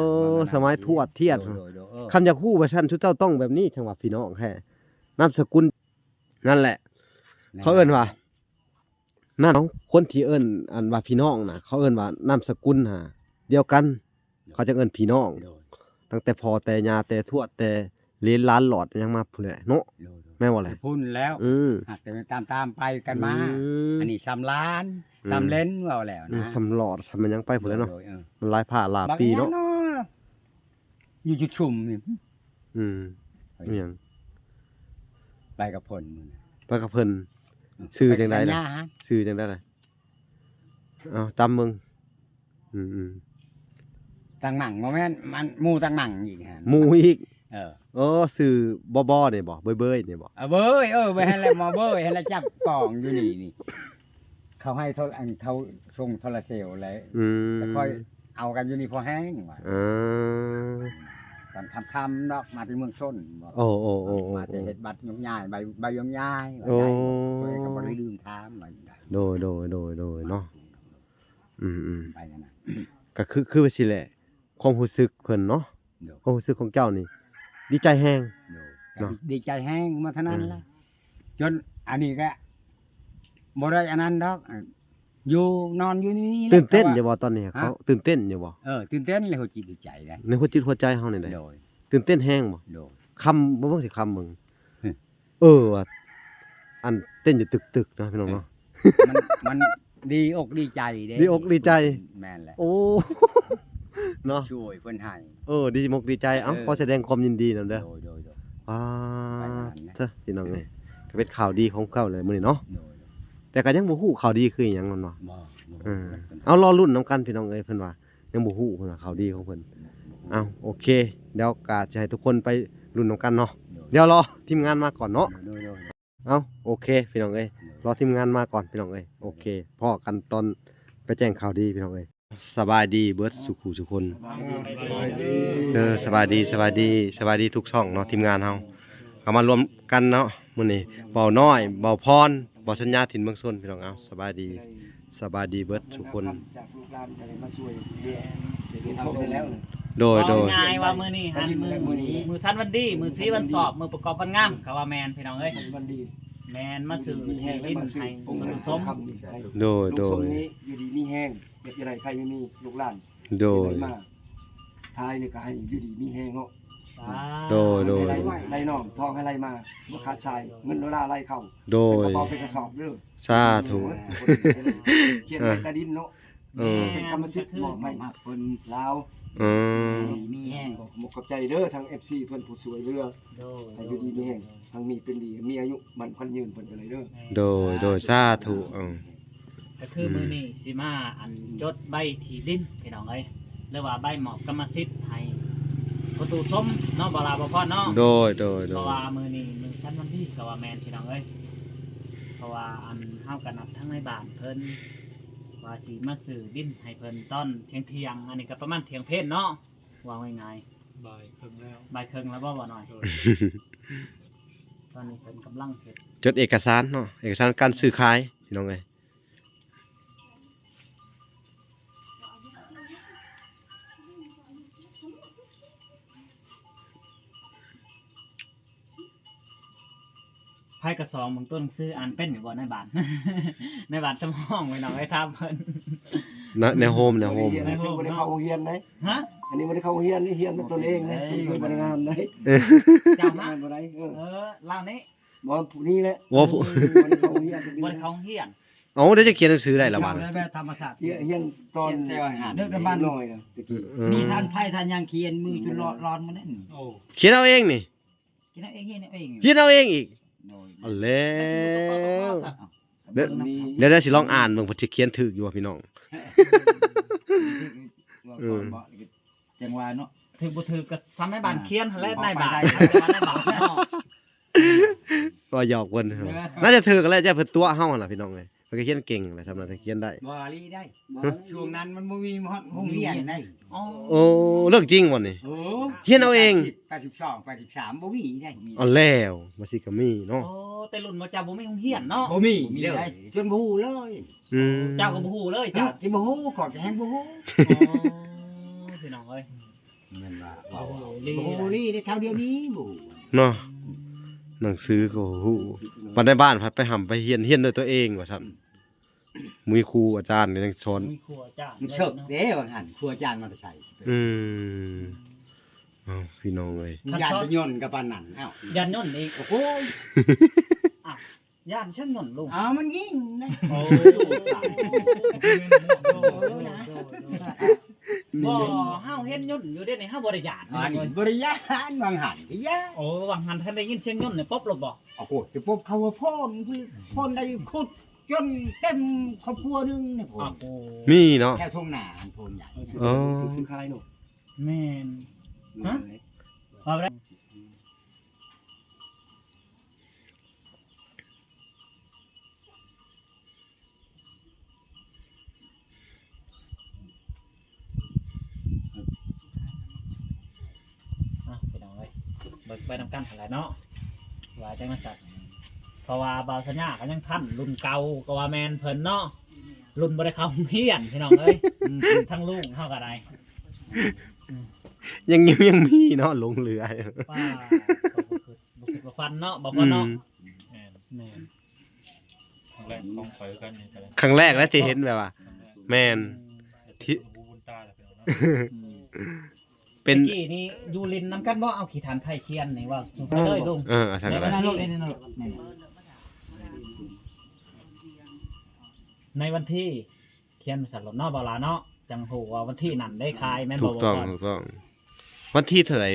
ສະໄໝທວດທຽດ. ໂດຍໆ ເອີ ຄັນຢາກຮູ້ວ່າຊັ້ນ ຊຸມເຈົ້າຕ້ອງແບບນີ້ ຈັ່ງວ່າພີ່ນ້ອງແທ້. ນາມສະກຸນ ນັ້ນແຫຼະ ເຂົາເອີ້ນວ່າ ນັ້ນ ຄົນທີ່ເອີ້ນອັນວ່າພີ່ນ້ອງນະ ເຂົາເອີ້ນວ່ານາມສະກຸນຫາດຽວກັນ ເຂົາຈະເອີ້ນພີ່ນ້ອງ. ໂດຍ ຕັ້ງແຕ່ພໍ່ແຕ່ຍ່າແຕ່ທວດແຕ່ເຫຼນຫຼານຫຼອດຫຍັງມາພຸ້ນແຫຼະເນາະ. ໂດຍໆ ແມ່ນບໍ່ແຫຼະ? ພຸ້ນແລ້ວ ອືມ ຫາກແຕ່ຕາມໆໄປກັນມາ. ອືມ ອັນນີ້ຊ່ຳຫຼານ ອືມ ຊ່ຳເຫຼນ ເວົ້າແລ້ວນະ ອືມ ຊ່ຳຫຼອດ ຊ່ຳຫຍັງໄປພຸ້ນແຫຼະເນາະ. ໂດຍໆ ເອີ ມັນຫຼາຍພາກຫຼາຍປີເນາະ ຢູ່ຈຸດຊຸມນີ້. ອືມ ເອີ ອີ່ຫຍັງ ໄປກັບເພິ່ນ ໄປກັບເພິ່ນ. ອືມ ຊື່ຈັ່ງໃດລະ? ຊື່ຈັ່ງໃດລະ? ເອົາ ຕຳເບິ່ງ. ອືມໆ ຕັງໜັງບໍ່ແມ່ນ ມັນໝູ່ຕັງໜັງອີກຫັ້ນ ໝູ່ອີກ. ເອີ ໂອ້ ຊື່ບໍບໍນີ້ບໍ່? ເບີຍໆນີ້ບໍ່? ເອີ ເບີຍ ເອີ ເບີຍຫັ້ນແຫຼະ ໝໍເບີຍຫັ້ນແຫຼະ ຈັບກອງຢູ່ນີ້ນີ້. ເຂົາໃຫ້ໂທ ອັນ ເຂົາສົ່ງໂທລະເຊວແຫຼະ. ອືມ ແຕ່ຂ້ອຍເອົາກັນຢູ່ນີ້ພໍແຮງວ່າ. ເອີ ຕອນຄ່ຳໆດອກ ມາແຕ່ເມືອງຊົນ. ໂອ້ໆໆໆ ມາແຕ່ເຮັດບັດຍົກຍ້າຍ ໃບ ໃບຍົກຍ້າຍ. ໂອ້ ຕົວເອງກໍບໍ່ໄດ້ລືມຖາມວ່າ. ໂດຍໆໆໆເນາະ. ອືມໆ ໄປຫັ້ນນະ ກໍຄື ຄືວ່າຊີ້ແຫຼະ ຄວາມຮູ້ສຶກເພິ່ນເນາະ. ໂດຍ ຄວາມຮູ້ສຶກຂອງເຈົ້ານີ້ ດີໃຈແຮງ. ໂດຍ ເນາະ ດີໃຈແຮງມາເທົ່ານັ້ນແຫຼະ. ເອີ ຈົນອັນນີ້ກໍບໍ່ໄດ້ອັນນັ້ນດອກ ຢູ່ ນອນຢູ່ນີ້ແຫຼະ. ຕື່ນເຕັ້ນຢູ່ບໍ່ຕອນນີ້? ຮະ? ເຂົາຕື່ນເຕັ້ນຢູ່ບໍ່? ເອີ ຕື່ນເຕັ້ນໃນຫົວຈິດຫົວໃຈເດ້ ໃນຫົວຈິດຫົວໃຈເຮົານີ້ເດ້. ໂດຍ ຕື່ນເຕັ້ນແຮງບໍ່? ໂດຍ ຄຳເບິ່ງ ເບິ່ງຊິຄຳເບິ່ງ. ເອີ ວ່າ ອັນເຕັ້ນຢູ່ຕຶກໆເນາະ ພີ່ນ້ອງເນາະ. ເອີ ມັນ ມັນດີອົກດີໃຈເດ້ ດີອົກດີໃຈ. ແມ່ນແຫຼະ. ໂອ້ ເນາະ ຊ່ວຍເພິ່ນໃຫ້. ເອີ ດີອົກດີໃຈ. ເອົ້າ ເອີ ຂໍສະແດງຄວາມຍິນດີນຳເດີ. ໂດຍໆໆ ອ່າ ໄປນະ ເອີ ພີ່ນ້ອງເອີຍ ກໍເປັນຂ່າວດີຂອງເຂົາເລີຍມື້ນີ້ເນາະ. ໂດຍໆ ແຕ່ກໍຍັງບໍ່ຮູ້ຂ່າວດີຄືອີ່ຫຍັງແມ່ນບໍ່? ບໍ່ ບໍ່ ເອີ ເອົາ ລໍລຸ້ນນຳກັນ ພີ່ນ້ອງເອີຍ ເພິ່ນວ່າ ຍັງບໍ່ຮູ້ພຸ້ນນະ ຂ່າວດີຂອງເພິ່ນ. ເອົ້າ ໂອເຄ ດຽວກະຈະໃຫ້ທຸກຄົນໄປລຸ້ນນຳກັນເນາະ. ໂດຍ ດຽວລໍທີມງານມາກ່ອນເນາະ. ໂດຍໆ ເອົ້າ ໂອເຄ ພີ່ນ້ອງເອີຍ ໂດຍ ລໍທີມງານມາກ່ອນ ພີ່ນ້ອງເອີຍ. ໂອເຄ ພໍ້ກັນຕອນໄປແຈ້ງຂ່າວດີ ພີ່ນ້ອງເອີຍ. ສະບາຍດີເບິດສູ່ຄູ່ສູ່ຄົນ. ສະບາຍດີ ເອີ ສະບາຍດີ ສະບາຍດີ ສະບາຍດີທຸກຊ່ອງເນາະ ທີມງານເຮົາ ກໍມາລວມກັນເນາະມື້ນີ້. ເບົານ້ອຍ ເບົາພອນ ເບົາສັນຍາ ຖິ່ນເມືອງຊົນ ພີ່ນ້ອງ. ເອົາ ສະບາຍດີ ສະບາຍດີເບິດສູ່ຄົນ. ຈາກລູກຫຼານກໍໄດ້ມາຊ່ວຍເຫຼືອເປັນເສົາເປັນແລ້ວ. ໂດຍໆ ເວົ້າງ່າຍວ່າມື້ນີ້ຫັ້ນ ມື້ ມື້ສັນວັນດີ ມື້ສີວັນຊອບ ມື້ປະກອບວັນງາມ ກໍວ່າແມ່ນ ພີ່ນ້ອງເອີຍ. ວັນດີ ແມ່ນ ມາຊື້ທີ່ດິນໃຫ້ບຸນສົມ. ໂດຍໆ ຢູ່ດີມີແຮງ ເຮັດຈັ່ງໃດໃຜຍັງມີລູກຫຼານ. ໂດຍ ໄດ້ມາ ທ້າຍນີ້ກໍໃຫ້ຢູ່ດີມີແຮງເນາະ. ສາທຸ. ໂດຍ ໂດຍ ໃຫ້ໄຫຼ ໂດຍ ໄຫຼນອງທອງໃຫ້ໄຫຼມາ ບໍ່ຂາດສາຍ ເງິນໂດລາໄຫຼເຂົ້າ ໂດຍ ເປັນກະເປົາເປັນກະສອບເດີ. ສາທຸ. ຂຽນໄວ້ໃຕ້ດິນເນາະ. ເອີ ເປັນກຳມະສິດມອບໃຫ້ຄົນລາວ. ເອີ ຢູ່ດີມີແຮງ. ຂໍຂອບໃຈເດີ ທາງເອັຟຊີເພິ່ນຜູ້ຊ່ວຍເຫຼືອ. ໂດຍ ໃຫ້ຢູ່ດີມີແຮງ. ທັງມີເປັນດີ ມີອາຍຸໝັ້ນຂວັນຍືນເພິ່ນກໍໄດ້ເດີ. ໂດຍ ໂດຍ ສາທຸ. ເອີ ກໍຄື ອືມ ມື້ນີ້ຊິມາ ອັນ ຈົດໃບທີ່ດິນ ພີ່ນ້ອງເອີຍ ຫຼືວ່າໃບມອບກຳມະສິດໃຫ້ພໍ່ຕູ້ສົມເນາະ ບໍ່ຫຼ້າບໍ່ພອນເນາະ. ໂດຍ ໂດຍ ໂດຍ. ເພາະວ່າມື້ນີ້ມື້ສັນວັນດີກໍວ່າແມ່ນ ພີ່ນ້ອງເອີຍ ເພາະວ່າ ອັນ ເຮົາກໍນັດທາງໃນບ້ານເພິ່ນ ວ່າຊິມາຊື້ດິນໃຫ້ເພິ່ນຕອນທ່ຽງໆ ອັນນີ້ກໍປະມານທ່ຽງເພນເນາະ ເວົ້າງ່າຍໆ. ບ່າຍເຄິ່ງແລ້ວ ບ່າຍເຄິ່ງແລ້ວບໍ່ ບໍ່ໜ້ອຍ? ໂດຍ. ຕອນນີ້ເພິ່ນກຳລັງເຮັດ ຈົດເອກະສານເນາະ ເອກະສານການຊື້ຂາຍ ພີ່ນ້ອງເອີຍ. ໃຜກະສອງເບິ່ງຕົວໜັງສື ອ່ານເປັນຢູ່ບໍ່ໃນບ້ານ? ໃນບ້ານສຳຮອງ ພີ່ນ້ອງເອີຍ ຖາມເພິ່ນ. ນະ ແນວໂຮມ ແນວໂຮມ ໃນໂຮມ ບໍ່ໄດ້ເຂົ້າໂຮງຮຽນເດ້. ຮະ? ອັນນີ້ບໍ່ໄດ້ເຂົ້າໂຮງຮຽນ ນີ້ຮຽນນຳຕົນເອງເດ້. ໂອ້ຍ ບໍ່ໄດ້ງາມເດ້. ເຈົ້າມາ ບໍ່ໄດ້. ເອີ ເອີ ລາວນີ້ ບໍ່ ຜູ້ນີ້ແຫຼະ. ໂອ້ ບໍ່ໄດ້ເຂົ້າໂຮງຮຽນ ບໍ່ໄດ້ເຂົ້າໂຮງຮຽນ. ເອົ້າ ແລ້ວຈະຂຽນໜັງສືໄດ້ລະບາດນີ້? ແບບທຳມະຊາດ ຮຽນ ຮຽນຕອນ ແຕ່ວ່າຫາ ເດັກນ້ອຍຕະກີ້. ອືມ ມີທານໄຟທານຫຍັງ ຂຽນມືຈົນລອນໝົດນັ້ນ. ໂອ້ ຂຽນເອົາເອງນີ້? ຂຽນເອົາເອງ ຮຽນເອົາເອງ. ຮຽນເອົາເອງອີກ? ໂດຍ. ເອົາແລ້ວ ເອົາ ແລ້ວ ແລ້ວຊິລອງອ່ານເບິ່ງ ເພິ່ນຊິຂຽນຖືກຢູ່ບໍ່ ພີ່ນ້ອງ? ເອີ ຈັ່ງວ່າເນາະ ຖືກບໍ່ຖືກກໍສ່ຳໃນບ້ານຂຽນຫັ້ນແຫຼະ ໃນບ້ານ ໃນບ້ານເນາະ. ກໍຫຍອກເພິ່ນ ເອີ ໜ້າຈະຖືກແຫຼະ ຢ້ານເພິ່ນຕົວະເຮົາຫັ້ນລະ ພີ່ນ້ອງເອີຍ. ເພິ່ນກໍຂຽນເກັ່ງແຫຼະ ສ່ຳນັ້ນກໍຂຽນໄດ້. ບໍ່ອີ່ຫຼີໄດ້. ຮະ? ຊ່ວງນັ້ນມັນບໍ່ມີຮອດໂຮງຮຽນໄດ໋. ອໍ ໂອ້ ເລື່ອງຈິງບໍ່ນີ້? ໂອ້ ຮຽນເອົາເອງ. ແປດສິບ ແປດສິບສອງ ແປດສິບສາມ ບໍ່ມີໄດ໋. ເອົາແລ້ວ ວ່າຊິກໍມີເນາະ. ໂອ້ ແຕ່ລຸ້ນໝູ່ເຈົ້າບໍ່ມີໂຮງຮຽນເນາະ. ບໍ່ມີເລີຍ ຈົນບໍ່ຮູ້ເລີຍ. ອືມ ເຈົ້າກໍບໍ່ຮູ້ເລີຍ ເຈົ້າ ທີ່ບໍ່ຮູ້ ຂ້ອຍກໍແຮງບໍ່ຮູ້. ອໍ ພີ່ນ້ອງເອີຍ ແມ່ນວ່າເວົ້າ ບໍ່ຮູ້ອີ່ຫຼີ ບໍ່ຮູ້ອີ່ຫຼີເດ້ ແຖວດຽວນີ້ບໍ່ຮູ້ເນາະ. ໜັງສືກໍບໍ່ຮູ້ ບັດໃນບ້ານພັດໄປຮ່ຳໄປຮຽນ ຮຽນດ້ວຍຕົວເອງວ່າຊັ້ນ. ອືມ ມີຄູອາຈານກໍຍັງສອນ ມີຄູອາຈານ ມັນເສິກເດ້ວ່າຊັ້ນ ຄູອາຈານມາແຕ່ໃສ. ອືມ ເອົ້າ ພີ່ນ້ອງເອີຍ ຢ້ານຈະຍົນກັບປານນັ້ນ. ເອົ້າ ຢ້ານຍົນອີກ. ໂອ້ໂຫ ອ້າວ ຢ້ານເຊິ່ງຍົນລຸງ. ອ້າວ ມັນຍິງນະ. ໂອ້ ບໍ່ ເຮົາເຫັນຍົນຢູ່ເດນີ້ ເຮົາບໍ່ໄດ້ຢ້ານ. ອັນນີ້ບໍ່ໄດ້ຢ້ານ ຫວ່າງຫັ້ນກໍຢ້ານ. ໂອ້ ຫວ່າງຫັ້ນຄັນໄດ້ຍິນສຽງຍົນນີ້ ປົບໂລດບໍ່? ໂອ້ໂຫ ຊິປົບເຂົາວ່າໂພນ ໂພນໄດ້ຂຸດຈົນເຕັມຄອບຄົວໜຶ່ງນີ້ໂພນ. ໂອ້ ມີເນາະ ແຖວທົ່ງນາໂພນໃຫຍ່. ເອີ ຊື້ຂາຍເນາະ. ແມ່ນ. ຮະ? ເວົ້າໄດ້. ອ່ະ ພີ່ນ້ອງເອີຍ ເບິ່ງໄປນຳກັນຫັ້ນແຫຼະເນາະ ວ່າຈັ່ງໃດຊັ້ນ. ເພາະວ່າບ່າວສັນຍາກໍຍັງທັນ ລຸ້ນເກົ່າກໍວ່າແມ່ນເພິ່ນເນາະ ລຸ້ນບໍ່ໄດ້ເຂົ້າໂຮງຮຽນ ພີ່ນ້ອງເອີຍ. ອືມ ທາງລຸງເຮົາກໍໄດ້ ອືມ ຍັງ ຍັງ ຍັງມີເນາະ ຫຼົງເຫຼືອ. ວ່າ ບໍ່ຄິດ ບໍ່ຄິດບໍ່ຝັນເນາະ ບໍ່ພໍເນາະ. ອືມ ແມ່ນ ແມ່ນ. ຄັ້ງແລກຂອງຂ້ອຍຄືກັນນີ້ກໍໄດ້ ຄັ້ງແລກແລ້ວທີ່ເຫັນແບບວ່າ ແມ່ນ ທີ່ ເປັນ ຕະກີ້ນີ້ຢູ່ຫຼິ້ນນຳກັນບໍ່? ເອົາຂີ້ຖ່ານໄຟຂຽນນີ້ ເວົ້າສູ່ຟັງເລີຍລຸງ. ເອີ ເອົາ ເອົາ ເອົາ ໃນວັນທີ ຂຽນໃສ່ລົດເນາະ ບ່າວຫຼ້າເນາະ ຈັ່ງຮູ້ວ່າວັນທີນັ້ນໄດ້ຂາຍ ແມ່ນບໍ່? ຖືກຕ້ອງ ຖືກຕ້ອງ. ວັນທີເທົ່າໃດ?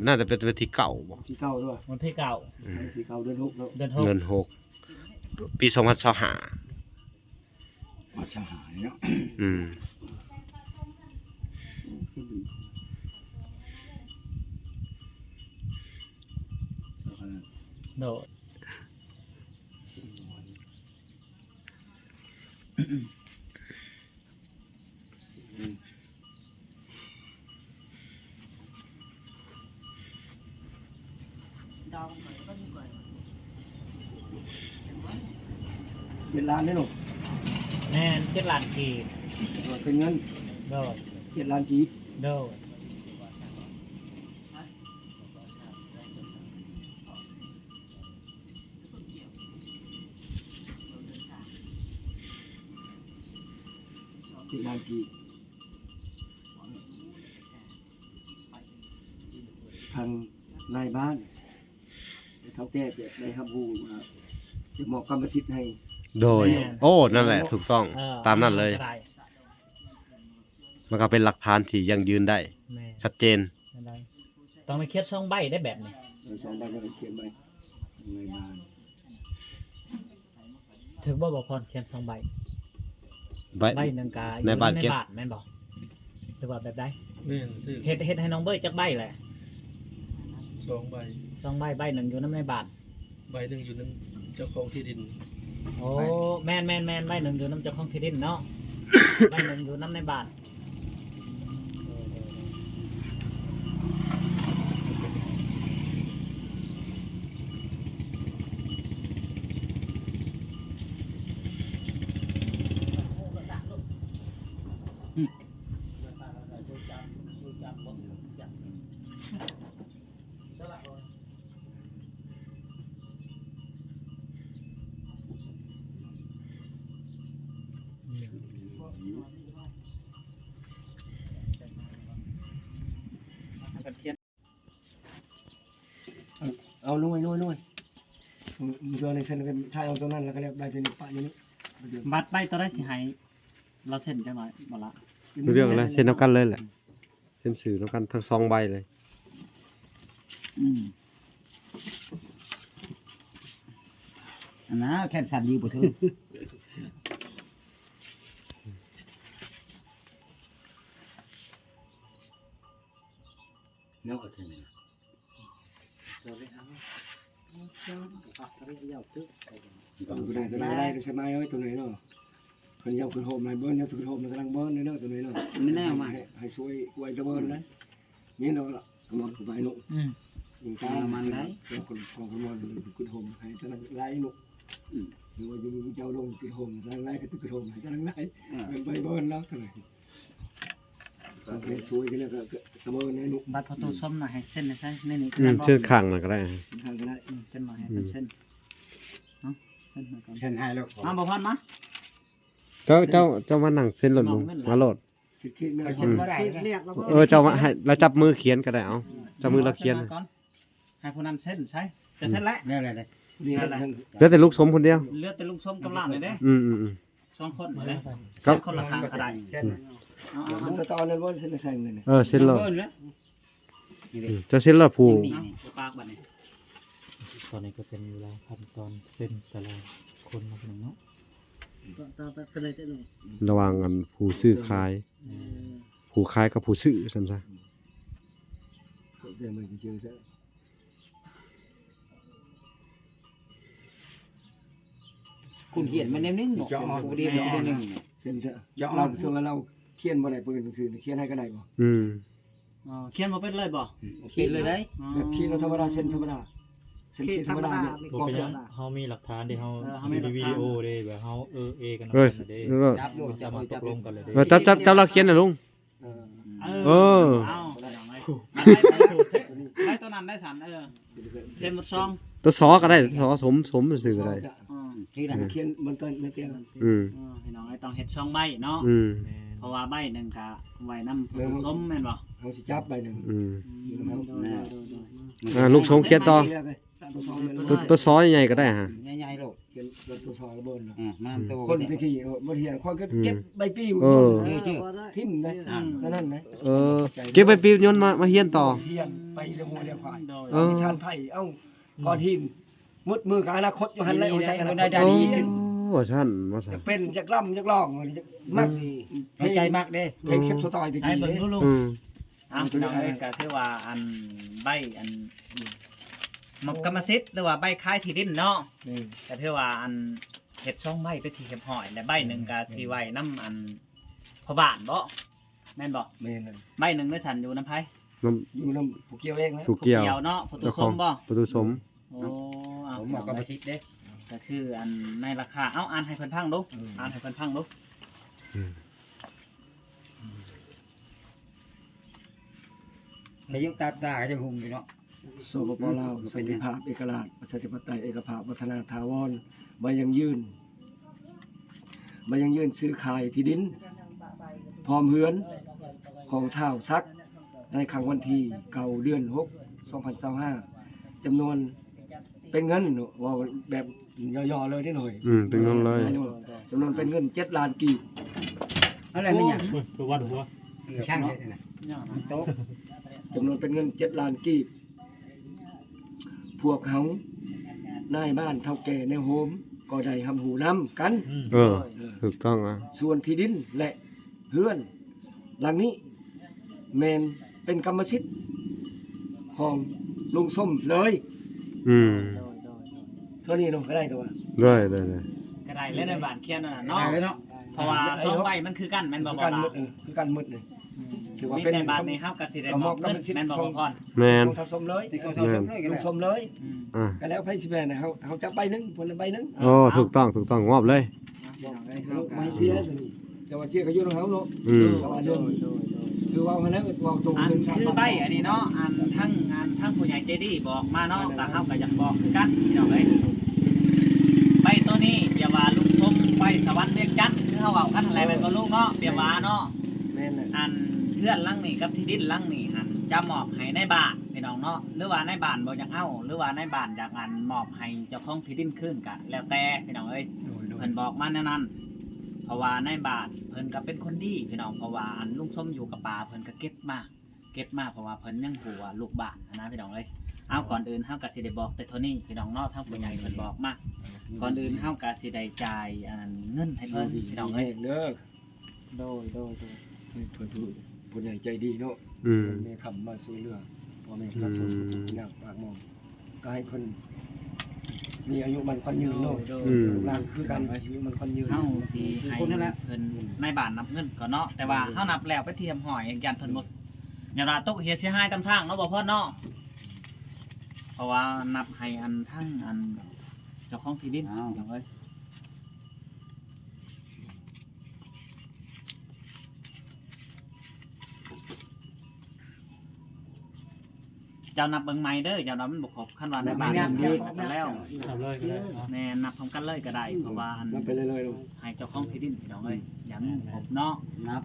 ໜ້າຈະເປັນວັນທີເກົ້າບໍ່? ວັນທີເກົ້າດ້ວຍ ວັນທີເກົ້າ ອືມ ວັນທີເກົ້າ ເດືອນຫົກເນາະ ເດືອນຫົກ ເດືອນຫົກ ປີສອງພັນຊາວຫ້າ. ມາສະຫາຍເນາະ. ອືມ ໂດຍ. ເຈັດລ້ານເດ້ລູກ. ແມ່ນ ເຈັດລ້ານກີບ. ເປັນເງິນ. ໂດຍ. ເຈັດລ້ານກີບ. ໂດຍ. ເຈັດລ້ານກີບ. ທາງນາຍບ້ານ ເຖົ້າແກ່ຈະໄດ້ຮັບຮູ້ວ່າຈະມອບກຳມະສິດໃຫ້ ໂດຍ ແມ່ນ ໂອ້ ນັ້ນແຫຼະ ເນາະ ຖືກຕ້ອງ ເອີ ຕາມນັ້ນເລີຍ ກໍໄດ້ ມັນກໍເປັນຫຼັກຖານທີ່ຢັ້ງຢືນໄດ້ ແມ່ນ ຊັດເຈນ ໄດ້ ຕ້ອງໄດ້ຂຽນສອງໃບໄດ້ແບບນີ້ ເອີ ສອງໃບກໍໄດ້ຂຽນໃບໃນບ້ານ ຖືກບໍ່ ບໍ່ພອນ ຂຽນສອງໃບ ໃບ ໃບໜຶ່ງກະຢູ່ນຳໃນບ້ານແມ່ນບໍ່ ຫຼືວ່າແບບໃດ ແມ່ນ ຖືກ ເຮັດ ເຮັດໃຫ້ນ້ອງເບີຍຈັກໃບແຫຼະ ສອງໃບ ສອງໃບ ໃບໜຶ່ງຢູ່ນຳໃນບ້ານ ໃບໜຶ່ງຢູ່ນຳເຈົ້າຂອງທີ່ດິນ ໂອ້ ແມ່ນໆໆ ໃບໜຶ່ງຢູ່ນຳເຈົ້າຂອງທີ່ດິນເນາະ ໃບໜຶ່ງຢູ່ນຳໃນບ້ານ. ເອົາ ໜ່ວຍ ໜ່ວຍ ໜ່ວຍ ເອົາ ເອົາໃນຊັ້ນ ຖ່າຍເອົາຕົງນັ້ນ ແລ້ວກໍແລ້ວ ໃບຕົວນີ້ປະຢູ່ນີ້ ບັດໃບຕົວໃດຊິໃຫ້ລາວເຊັນຈັກໜ່ອຍບໍ່ລະ ເລື່ອງແລ້ວ ເຊັນນຳກັນເລີຍແຫຼະ ເຊັນຊື່ນຳກັນທັງສອງໃບເລີຍ ອືມ ອັນນະ ແຂນສັ່ນຢູ່ບໍ່ຖືກ ແນວກໍເຖິງ ຕົວໃດກໍໄດ້ ໄດ້ສະບາຍເອີຍ ຕົວນີ້ເນາະ ເພິ່ນຢາກຂຶ້ນໂຮມໃຫ້ເບິ່ງ ຢາກຂຶ້ນໂຮມໃຫ້ກຳລັງເບິ່ງເດີ ຕົວນີ້ເນາະ ແມ່ນແລ້ວ ໃຫ້ ໃຫ້ຊ່ວຍອວຍຕະເບິ່ງນະ ແມ່ນດອກ ກະໝອດເຂົ້າໄປເນາະ ອືມ ຍິງຕາມມັນໄດ້ ເຈົ້າຄົນ ຂອງກະໝອດຂຶ້ນໂຮມໃຫ້ກຳລັງຫຼາຍເນາະ ອືມ ຫຼືວ່າຢູ່ເຈົ້າລົງຂຶ້ນໂຮມກຳລັງຫຼາຍ ກໍຂຶ້ນໂຮມໃຫ້ກຳລັງຫຼາຍ ເອີ ເປັນໄປເບິ່ງເນາະ ເພິ່ນຊ່ວຍກັນແລ້ວກໍ ກໍຕະເບີນໃຫ້ລູກ ບັດພໍ່ຕູ້ສົມນະ ໃຫ້ເຊັນໃສ່ໃນນີ້ ອືມ ເຊັນຂ້າງນັ້ນກໍໄດ້ ເຊັນຂ້າງກໍໄດ້ ອືມ ຈັກໜ່ອຍໃຫ້ເພິ່ນເຊັນ ເນາະ ເຊັນໃຫ້ກ່ອນ ເຊັນໃຫ້ແລ້ວ ມາບໍ່ພອນມາ ເຈົ້າ ເຈົ້າ ເຈົ້າມານັ່ງເຊັນໂລດ ມາໂລດ ເຊັນບໍ່ໄດ້ ເອີ ເຈົ້າມາໃຫ້ລາວຈັບມືຂຽນກໍໄດ້ ເອົາ ຈັບມືລາວຂຽນ ໃຫ້ຜູ້ນັ້ນເຊັນໃສ່ ຈະເຊັນແລ້ວ ແລ້ວແຫຼະ ເຫຼືອແຕ່ລຸງສົມຄົນດຽວ ເຫຼືອແຕ່ລຸງສົມກັບຫຼານນີ້ເດ້ ອືມໆໆ ສອງຄົນເດ້ ກັບ ເຊັນຄົນລະຂ້າງກໍໄດ້ ເອົາ ເອົາ ເອົາ ຕອນນັ້ນບໍ່ເຊັນໃສ່ເງິນ ເອີ ເຊັນໂລດ ເຈົ້າເຊັນລະຜູ້ ເອົາ ປາກບັດນີ້ ຕອນນີ້ກໍເປັນເວລາຂັ້ນຕອນເຊັນແຕ່ລະຄົນເນາະ ພີ່ນ້ອງເນາະ ລະຫວ່າງອັນຜູ້ຊື້ຂາຍ ເອີ ຜູ້ຂາຍກັບຜູ້ຊື້ຊັ້ນຊະ ຄົນຂຽນມັນແນວໜຶ່ງເນາະ ເຊັນເທື່ອ ລາວ ເທື່ອວ່າລາວຂຽນບໍ່ໄດ້ ບໍ່ເປັນໜັງສື ຂຽນໃຫ້ກໍໄດ້ບໍ່ ອືມ ອໍ ຂຽນບໍ່ເປັນເລີຍບໍ່ ເປັນເລີຍໄດ໋ ອໍ ແບບຂຽນເອົາທຳມະດາ ເຊັນທຳມະດາ ເຊັນຂຽນທຳມະດາ ບໍ່ເປັນຫຍັງ ເຮົາມີຫຼັກຖານເດ້ ເຮົາ ເອີ ເຮົາມີຫຼັກຖານ ວິດີໂອເດ້ ແບບເຮົາ ເອີ ເອກັນນຳກັນເດ້ ເອີ ເອີ ຈັບໂລດ ເອີ ຈັບໂລດ ຈັບໂລດ ເອີ ຈັບ ຈັບ ຈັບລາວຂຽນນະລຸງ ເອີ ເອີ ເອົາ ໄດ້ຕົວນັ້ນໄດ້ສັນ ເອີ ຂຽນໝົດສອງ ຕົວ ສ ກໍໄດ້ ສ ສົມ ສົມຊື່ກໍໄດ້ ອືມ ຂຽນມັນກໍໃນຕຽງ ອືມ ເອີ ພີ່ນ້ອງເອີຍ ຕ້ອງເຮັດສອງໃບເນາະ ອືມ ເພາະວ່າໃບໜຶ່ງກະໄວ້ນຳຜູ້ສົມແມ່ນບໍ່ ເຮົາຊິຈັບໃບໜຶ່ງ ອືມ ອືມ ໂດຍໆໆ ອ່າ ລຸງສົມຂຽນຕໍ່ ຕົວ ຕົວ ຕົວ ສ ໃຫຍ່ໆກໍໄດ້ຫະ ໃຫຍ່ໆໂລດ ຂຽນຕົວ ສ ລະເບີນ ອືມ ຄົນແຕ່ກີ້ບໍ່ຮຽນ ຂ້ອຍກໍເກັບໃບປິວ ເອີ ຖິ້ມໄດ້ ອືມ ເທົ່ານັ້ນນະ ເອີ ເກັບໃບປິວຍົນມາ ມາຮຽນຕໍ່ ຮຽນໄປລຽງງົວລຽງຄວາຍ ເອີ ທານໄພ ເອົາ ກ້ອນຫີນ ໝົດມື້ກັບອະນາຄົດຢູ່ຫັ້ນແຫຼະ ບໍ່ໄດ້ ບໍ່ໄດ້ ໂອ້ ວ່າຊັ້ນ ວ່າຊັ້ນ ຢາກເປັນ ຢາກລ່ຳ ຢາກຫຼອງ ມັກ ອືມ ໃຈມັກເດ້ ເພງເຊັບໂຕຕອຍແຕ່ກີ້ເດ້ ອືມ ເອົາ ພີ່ນ້ອງເອີຍ ກໍຖືວ່າອັນໃບອັນ ອືມ ມັກກຳມະສິດ ຫຼືວ່າໃບຂາຍທີ່ດິນເນາະ ອືມ ກໍຖືວ່າອັນເຮັດສອງໃບເປັນທີ່ຮຽບຮ້ອຍ ແລະໃບໜຶ່ງກໍ ອືມ ຊິໄວ້ນຳອັນພໍ່ບ້ານບໍ ແມ່ນບໍ່? ແມ່ນ ໃບໜຶ່ງເດ້ຊັ້ນ ຢູ່ນຳໃຜ? ນຳ ຢູ່ນຳຜູ້ກ່ຽວເອງນະ ຜູ້ກ່ຽວ ຜູ້ກ່ຽວເນາະ ພໍ່ຕູ້ສົມບໍ? ພໍ່ຕູ້ສົມ ໂອ້ ເອົາ ເອົາ ເອົາ ກໍຄືອັນໃນລາຄາ ເອົາ ອ່ານໃຫ້ເພິ່ນຟັງດູ ເອີ ອ່ານໃຫ້ເພິ່ນຟັງດູ ອືມ ອືມ ພາຍຸຕາດຕາກໍຍັງຮຸ່ງຢູ່ເນາະ ສປປ ລາວ ສັນຕິພາບ ເອກະລາດ ປະຊາທິປະໄຕ ເອກະພາບ ວັດທະນາຖາວອນ ໃບຢັ້ງຢືນ ໃບຢັ້ງຢືນຊື້ຂາຍທີ່ດິນ ພ້ອມເຮືອນ ຂອງທ້າວສັກ ໃນຄັ້ງວັນທີເກົ້າ ເດືອນຫົກ ສອງພັນຊາວຫ້າ ຈຳນວນເປັນເງິນ ເວົ້າແບບຫຍໍ້ໆເລີຍເດ້ໜ້ອຍ ອືມ ເປັນເງິນເລີຍ ຈຳນວນເປັນເງິນເຈັດລ້ານກີບ. ອັນນັ້ນແມ່ນຫຍັງ? ໂອ້ຍ ບໍ່ວັດຫົວ ຊ່າງເຮັດນະ ມັນຕົກ. ຈຳນວນເປັນເງິນເຈັດລ້ານກີບ ພວກເຮົານາຍບ້ານເຖົ້າແກ່ແນວໂຮມກໍໄດ້ຮັບຮູ້ນຳກັນ. ອືມ ເອີ ເອີ ຖືກຕ້ອງລະ. ສ່ວນທີ່ດິນ ແລະ ເຮືອນຫຼັງນີ້ແມ່ນເປັນກຳມະສິດຂອງລຸງສົມເລີຍ. ອືມ ເທົ່ານີ້ເນາະ ກໍໄດ້ຕົວະ ໄດ້ ໄດ້ ໄດ້ ກໍໄດ້ແລ້ວໃນບ້ານຂຽນນັ້ນນະເນາະ ໄດ້ເລີຍເນາະ. ເພາະວ່າສອງໃບມັນຄືກັນແມ່ນບໍ່? ຄືກັນໝົດ ເອີ ຄືກັນໝົດເລີຍ. ອືມ ຖືວ່າເປັນ ມີແຕ່ບາດນີ້ເຮົາກໍຊິໄດ້ມອບເງິນແມ່ນບໍ່ພໍ່ພອນ? ແມ່ນ ຂອງທ້າວສົມເລີຍ ຂອງທ້າວສົມເລີຍ ລຸງສົມເລີຍ. ອືມ ອ່າ ກໍແລ້ວໃຜຊິແບ່ງໃຫ້ເຮົາ ເຮົາຈັບໃບໜຶ່ງ ເພິ່ນໃບໜຶ່ງ. ໂອ້ ຖືກຕ້ອງ ຖືກຕ້ອງ ມອບເລີຍ. ມອບໃຫ້ເສຍຕົວນີ້ ແຕ່ວ່າເສຍກໍຢູ່ນຳເຮົາເນາະ. ອືມ ແຕ່ວ່າເລື່ອງ ໂດຍ ໂດຍ ໂດຍ ຄືເວົ້າຫັ້ນແຫຼະ ເວົ້າຕົງ ອ່າ ເລື່ອງຊາວ ຄືໃບອັນນີ້ເນາະ ອັນທັງ ອັນທັງຜູ້ໃຫຍ່ໃຈດີບອກມາເນາະ ກໍເຮົາກໍຢາກບອກຄືກັນພີ່ນ້ອງເອີຍ. ໃບຕົວນີ້ ປຽບວ່າລຸງສົມໄປສະຫວັນວຽງຈັນ ຄືເຮົາເວົ້າກັນຫັ້ນແຫຼະ ແມ່ນບໍ່ລຸງເນາະ? ປຽບວ່າເນາະ ແມ່ນແຫຼະ ອັນເຮືອນຫຼັງນີ້ກັບທີ່ດິນຫຼັງນີ້ຫັ້ນ ຈະມອບໃຫ້ນາຍບ້ານພີ່ນ້ອງເນາະ ຫຼືວ່ານາຍບ້ານບໍ່ຢາກເອົາ ຫຼືວ່ານາຍບ້ານຢາກ ອັນມອບໃຫ້ເຈົ້າຂອງທີ່ດິນຄືນກະແລ້ວແຕ່ພີ່ນ້ອງເອີຍ. ໂດຍ ໂດຍ ເພິ່ນບອກມາແນວນັ້ນ ເພາະວ່ານາຍບ້ານເພິ່ນກໍເປັນຄົນດີພີ່ນ້ອງ ເພາະວ່າອັນລຸງສົມຢູ່ກັບປາເພິ່ນກໍເກັບມາ ເກັບມາ ເພາະວ່າເພິ່ນຍັງຮູ້ວ່າລູກບ້ານຫັ້ນນະພີ່ນ້ອງເອີຍ. ເອົາ ກ່ອນອື່ນເຮົາກໍຊິໄດ້ບອກແຕ່ເທົ່ານີ້ພີ່ນ້ອງເນາະ ທາງຜູ້ໃຫຍ່ເພິ່ນບອກມາ. ກ່ອນອື່ນເຮົາກໍຊິໄດ້ຈ່າຍອັນເງິນໃຫ້ເພິ່ນພີ່ນ້ອງເອີຍ. ໂດຍ ໂດຍ ໂດຍ ເພິ່ນຜູ້ໃຫຍ່ໃຈດີເນາະ. ອືມ ແມ່ຄຳມາຊ່ວຍເຫຼືອພໍ່ແມ່ປະຊາຊົນ ອືມ ທຸກຍາກປາກໝອງ ກໍໃຫ້ເພິ່ນມີອາຍຸໝັ້ນຂວັນຍືນເນາະ. ໂດຍ ໂດຍ ລູກຫຼານຄືກັນ ອາຍຸໝັ້ນຂວັນຍືນ. ເຮົາຊິໃຫ້ເພິ່ນນາຍບ້ານນັບເງິນກ່ອນເນາະ ແຕ່ວ່າເຮົານັບແລ້ວເປັນທີ່ຮຽບຮ້ອຍ ຢ້ານເພິ່ນບໍ່ ຢ່າວ່າຕົກເຫຍເສຍຫາຍຕາມທາງເນາະ ບໍ່ພອນເນາະ. ເພາະວ່ານັບໃຫ້ອັນທັງອັນເຈົ້າຂອງທີ່ດິນ ເອົາ ພີ່ນ້ອງເອີຍ. ເຈົ້ານັບເບິ່ງໃໝ່ເດີ ເຈົ້ານັບມັນບໍ່ຄົບ ຄັນວ່າໃນບ້ານນັບແລ້ວ ນັບເລີຍກໍໄດ້. ແມ່ນ ນັບພ້ອມກັນເລີຍກໍໄດ້ ເພາະວ່າອັນ ນັບໄປເລື້ອຍໆ ໃຫ້ເຈົ້າຂອງທີ່ດິນພີ່ນ້ອງເອີຍ ຢ່າງຄົບເນາະ.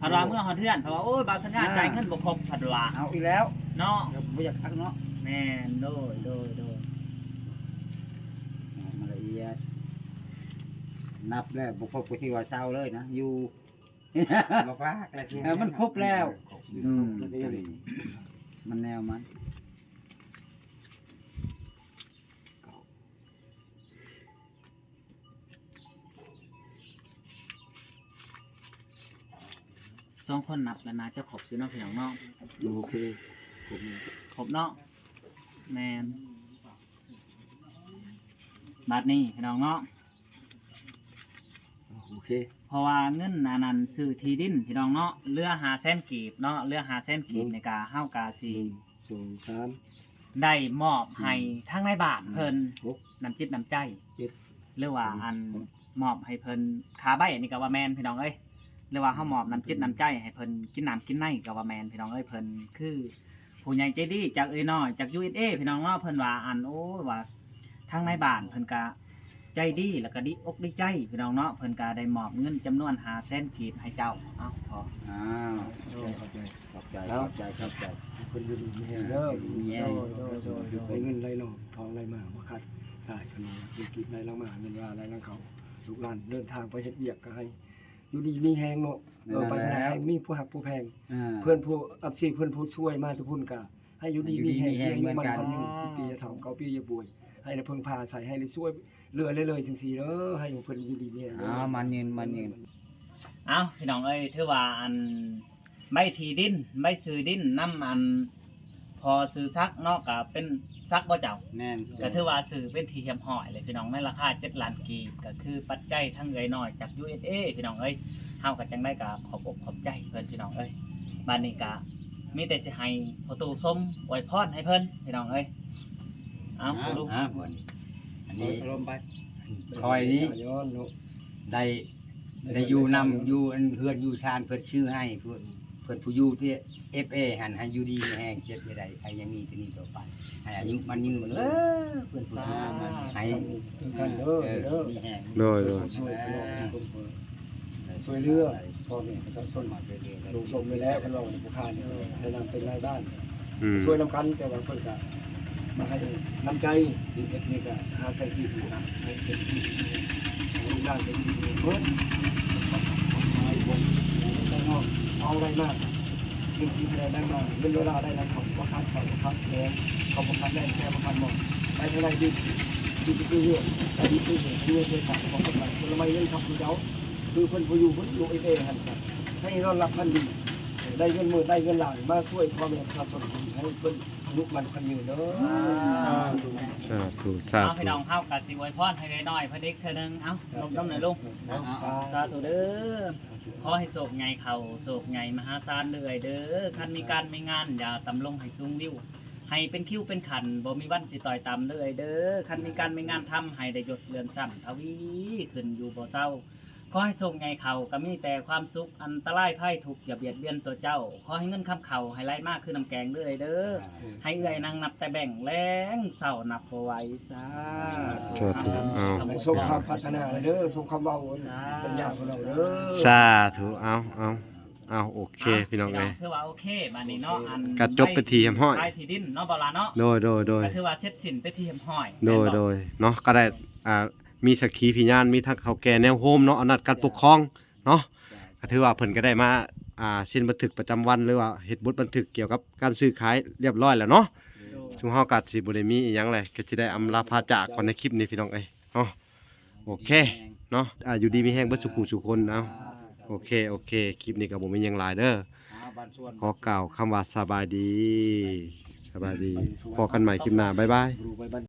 ພັດວ່າເມື່ອຮອດເຮືອນ ເພາະວ່າ ໂອ້ຍ ບ່າວສັນຍາ ອ່າ ຈ່າຍເງິນບໍ່ຄົບ ພັດວ່າ ເອົາອີກແລ້ວເນາະ ບໍ່ຢາກຄັກເນາະ. ແມ່ນ ໂດຍ ໂດຍ ໂດຍ ມາລະອຽດ ນັບແລ້ວບໍ່ຄົບກໍຖືວ່າເຊົາເລີຍນະ ຢູ່ ບໍ່ພາກແລ້ວ ເອີ ມັນຄົບແລ້ວ. ອືມ ມັນແນວມັນ ສອງຄົນນັບແລ້ວໜ້າຈະຄົບຢູ່ເນາະ ພີ່ນ້ອງເນາະ. ໂອເຄ ຄົບ ຄົບເນາະ. ແມ່ນ ບາດນີ້ພີ່ນ້ອງເນາະ ໂອເຄ ເພາະວ່າເງິນອັນນັ້ນຊື້ທີ່ດິນພີ່ນ້ອງເນາະ ເຫຼືອຫ້າແສນກີບເນາະ ເຫຼືອຫ້າແສນກີບນີ້ກະ ເຮົາກະຊິ ໜຶ່ງ ສອງ ສາມ ໄດ້ມອບໃຫ້ ສີ່ ທາງນາຍບ້ານເພິ່ນ ຫົກ ນ້ຳຈິດນ້ຳໃຈ ເຈັດ ຫຼືວ່າອັນ ມອບໃຫ້ເພິ່ນຄ່າໃບນີ້ກະວ່າແມ່ນພີ່ນ້ອງເອີຍ ຫຼືວ່າເຮົາມອບນ້ຳຈິດນ້ຳໃຈໃຫ້ເພິ່ນກິນນ້ຳກິນໃນກະວ່າແມ່ນພີ່ນ້ອງເອີຍ. ເພິ່ນຄື ຜູ້ໃຫຍ່ໃຈດີຈາກເອື້ອຍນ້ອຍຈາກ ຢູເອັສເອ ພີ່ນ້ອງເນາະ ເພິ່ນວ່າອັນ ໂອ້ຍ ວ່າທາງນາຍບ້ານເພິ່ນກະໃຈດີ ແລ້ວກະດີອົກດີໃຈພີ່ນ້ອງເນາະ ເພິ່ນກະໄດ້ມອບເງິນຈຳນວນຫ້າແສນກີບໃຫ້ເຈົ້າເນາະ. ຂໍ ອ້າວ ຂອບໃຈ ຂອບໃຈ ຂອບໃຈ ຂອບໃຈ ເພິ່ນຢູ່ດີມີແຮງເດີ ມີແຮງ ໂດຍ ໂດຍ ໂດຍ ໂດຍ ໄດ້ເງິນໄຫຼນອງທອງໄຫຼມາບໍ່ຂາດສາຍ ເພິ່ນວ່າເງິນກີບໄຫຼຫຼັງມາ ເງິນລາໄຫຼຫຼັງເຂົ້າ ລູກຫຼານເດີນທາງໄປເຮັດວຽກກະໃຫ້ ຢູ່ດີມີແຮງເນາະ ເອີ ໄປທາງໃດມີຜູ້ຮັກຜູ້ແພງ ເພື່ອນຜູ້ອັບຊີ ເພື່ອນຜູ້ຊ່ວຍມາແຕ່ພຸ້ນກະໃຫ້ຢູ່ດີມີແຮງ ອາຍຸໝັ້ນຂວັນຍືນ ສິບປີຢ່າເຖົ້າ ເກົ້າປີຢ່າປ່ວຍ ໃຫ້ໄດ້ເພິ່ງພາອາໄສ ໃຫ້ໄດ້ຊ່ວຍເຫຼືອເລື້ອຍໆ ຈັ່ງຊີ້ເດີ ໃຫ້ເພິ່ນຢູ່ດີມີແຮງເດີ. ອ້າວ ໝັ້ນຍືນ ໝັ້ນຍືນ. ອ້າວ ພີ່ນ້ອງເອີຍ ຖືວ່າອັນ ໃບທີ່ດິນ ໃບຊື່ດິນນຳອັນ ພໍ່ຊື່ສັກເນາະ ກະເປັນສັກບໍ່ເຈົ້າ? ແມ່ນ ກະຖືວ່າຊື້ເປັນທີ່ຮຽບຮ້ອຍເລີຍພີ່ນ້ອງ ໃນລາຄາເຈັດລ້ານກີບ ກະຄືປັດໄຈທາງເອື້ອຍນ້ອຍຈາກ ຢູເອັສເອ ພີ່ນ້ອງເອີຍ. ເຮົາກະຈັ່ງໃດກະຂອບອົກຂອບໃຈເພິ່ນພີ່ນ້ອງເອີຍ. ບາດນີ້ກະມີແຕ່ຊິໃຫ້ພໍ່ຕູ້ສົມອວຍພອນໃຫ້ເພິ່ນພີ່ນ້ອງເອີຍ. ເອົາ ອ່າ ລູກ ອ່າ ອັນນີ້ ອາລົມໄປ ຂ້ອຍນີ້ ໄດ້ ໄດ້ຢູ່ນຳ ຢູ່ອັນເຮືອນຢູ່ຊານເພິ່ນຊື້ໃຫ້ ເພິ່ນ ເພິ່ນຜູ້ຢູ່ທີ່ ເອັຟເອ ຫັ້ນ ໃຫ້ຢູ່ດີມີແຮງ ເຈັບຢ່າໄດ້ ໃຫ້ຍັງມີແຕ່ນີ້ຕໍ່ໄປ ໃຫ້ອາຍຸໝັ້ນຍືນເດີ ເພິ່ນຜູ້ຊື້ໃຫ້ ຄືກັນເດີ ເອີ ເດີ ມີແຮງ ໂດຍ ໂດຍ ຊ່ວຍເຫຼືອພໍ່ແມ່ປະຊາຊົນ ມາເລື້ອຍໆ ລົງສົມໄປແລ້ວ ຄັນວ່າຜູ້ຄ້ານີ້ ແນະນຳເປັນນາຍບ້ານ ອືມ ຊ່ວຍນຳກັນ ແຕ່ວ່າເພິ່ນກະ ມາໃຫ້ນ້ຳໃຈທີ່ເຮັດນີ້ກໍຫາໃສ່ທີ່ຢູ່ນຳ ໃຫ້ເປັນທີ່ຢູ່ຂອງລູກຫຼານ ເປັນທີ່ຢູ່ເບິດ ຂອງຫຼາຍຄົນ ເອົາໄດ້ມາ ເງິນທີ່ໄດ້ມາ ເງິນໂດລາໄດ້ນຳເຂົາ ບໍ່ຂາດເຂົ້າ ບໍ່ຂາດແກງ ເຂົາບໍ່ຂາດແລງ ແກບໍ່ຂາດໝໍ້ ໄປເທົ່າໃດດີ ດີຄືເຮືອນ ໄປດີຄືເຮືອນ ເຮືອນເສສາຂອງຄົນໃໝ່ ຄົນລະໄມ້ເງິນຄຳຜູ້ເຈົ້າ ຄືເພິ່ນຜູ້ຢູ່ເພິ່ນຢູ່ເອເອຫັ້ນ ໃຫ້ນອນຫຼັບຝັນດີ ໄດ້ເງິນໝື່ນ ໄດ້ເງິນລ້ານ ມາຊ່ວຍພໍ່ແມ່ປະຊາຊົນ ໃຫ້ເພິ່ນ ອາຍຸໝັ້ນຂວັນຍືນເດີ ສາທຸ ສາທຸ ສາທຸ ເອົາ ພີ່ນ້ອງເຮົາກໍຊິອວຍພອນໃຫ້ນ້ອຍໆເພິ່ນອີກເທື່ອໜຶ່ງ ເອົາ ລົມໆໜ້ອຍລຸງ ສາທຸເດີ ຂໍໃຫ້ໂຊກໃຫຍ່ເຂົ້າ ໂຊກໃຫຍ່ມະຫາສານເດີເອື້ອຍເດີ ຄັນມີການມີງານ ຢ່າຕຳລົງໃຫ້ສູງວິວ ໃຫ້ເປັນຄິວເປັນຂັ້ນ ບໍ່ມີວັນຊິຕ້ອຍຕ່ຳເດີເອື້ອຍເດີ ຄັນມີການມີງານທຳ ໃຫ້ໄດ້ຍົດເລື່ອນຊັ້ນ ທະວີຂຶ້ນຢູ່ບໍ່ເຊົາ ຂໍໃຫ້ໂຊກໃຫຍ່ເຂົ້າ ກໍມີແຕ່ຄວາມສຸກ ອັນຕະລາຍໄພທຸກ ຢ່າບຽດບຽນຕົວເຈົ້າ ຂໍໃຫ້ເງິນຄຳເຂົ້າ ໃຫ້ໄຫຼມາຄືນ້ຳແກງເດີ້ເອື້ອຍເດີ້ ໃຫ້ເອື້ອຍນັ່ງນັບແຕ່ແບັງ ແລງເຊົ້ານັບບໍ່ໄຫວ ສາທຸ ສາທຸ ເອົາ ໃຫ້ສົມຄວາມປາດຖະໜາເດີ້ ສົມຄຳເວົ້າ ສາທຸ ສັນຍາຂອງເຮົາເດີ້ ສາທຸ ເອົາ ເອົາ ເອົາ ໂອເຄ ເອົາ ພີ່ນ້ອງເອີຍ ພີ່ນ້ອງ ຖືວ່າໂອເຄ ບາດນີ້ເນາະ ໂອເຄ ອັນ ກໍຈົບໄປທີ່ຮຽບຮ້ອຍ ໄດ້ທີ່ດິນເນາະ ບໍ່ລະເນາະ ໂດຍ ໂດຍ ໂດຍ ກໍຖືວ່າເສັດສິ້ນໄປທີ່ຮຽບຮ້ອຍ ໂດຍ ແມ່ນບໍ່ ໂດຍ ເນາະ ກໍໄດ້ ອ່າ ມີສັກຂີພະຍານ ມີທັງເຖົ້າແກ່ແນວໂຮມເນາະ ອຳນາດການປົກຄອງເນາະ ກໍຖືວ່າເພິ່ນກໍໄດ້ມາ ອ່າ ເຊັນບັນທຶກປະຈຳວັນ ຫຼືວ່າເຮັດບົດບັນທຶກກ່ຽວກັບການຊື້ຂາຍຮຽບຮ້ອຍແລ້ວເນາະ ໂດຍ ຊຸມເຮົາກໍຊິບໍ່ໄດ້ມີອີ່ຫຍັງແຫຼະ ກໍຊິໄດ້ອຳລາພາຈາກກ່ອນໃນຄລິບນີ້ພີ່ນ້ອງເອີຍເນາະ ໂອເຄເນາະ ອ່າ ຢູ່ດີມີແຮງເບິດສູ່ຜູ້ສູ່ຄົນ ເອົາ ໂອເຄ ໂອເຄ ຄລິບນີ້ກໍບໍ່ມີຫຍັງຫຼາຍເດີ້ ຂໍກ່າວຄຳວ່າສະບາຍດີ ສະບາຍດີ ພໍ້ກັນໃໝ່ຄລິບໜ້າ ບາຍບາຍ.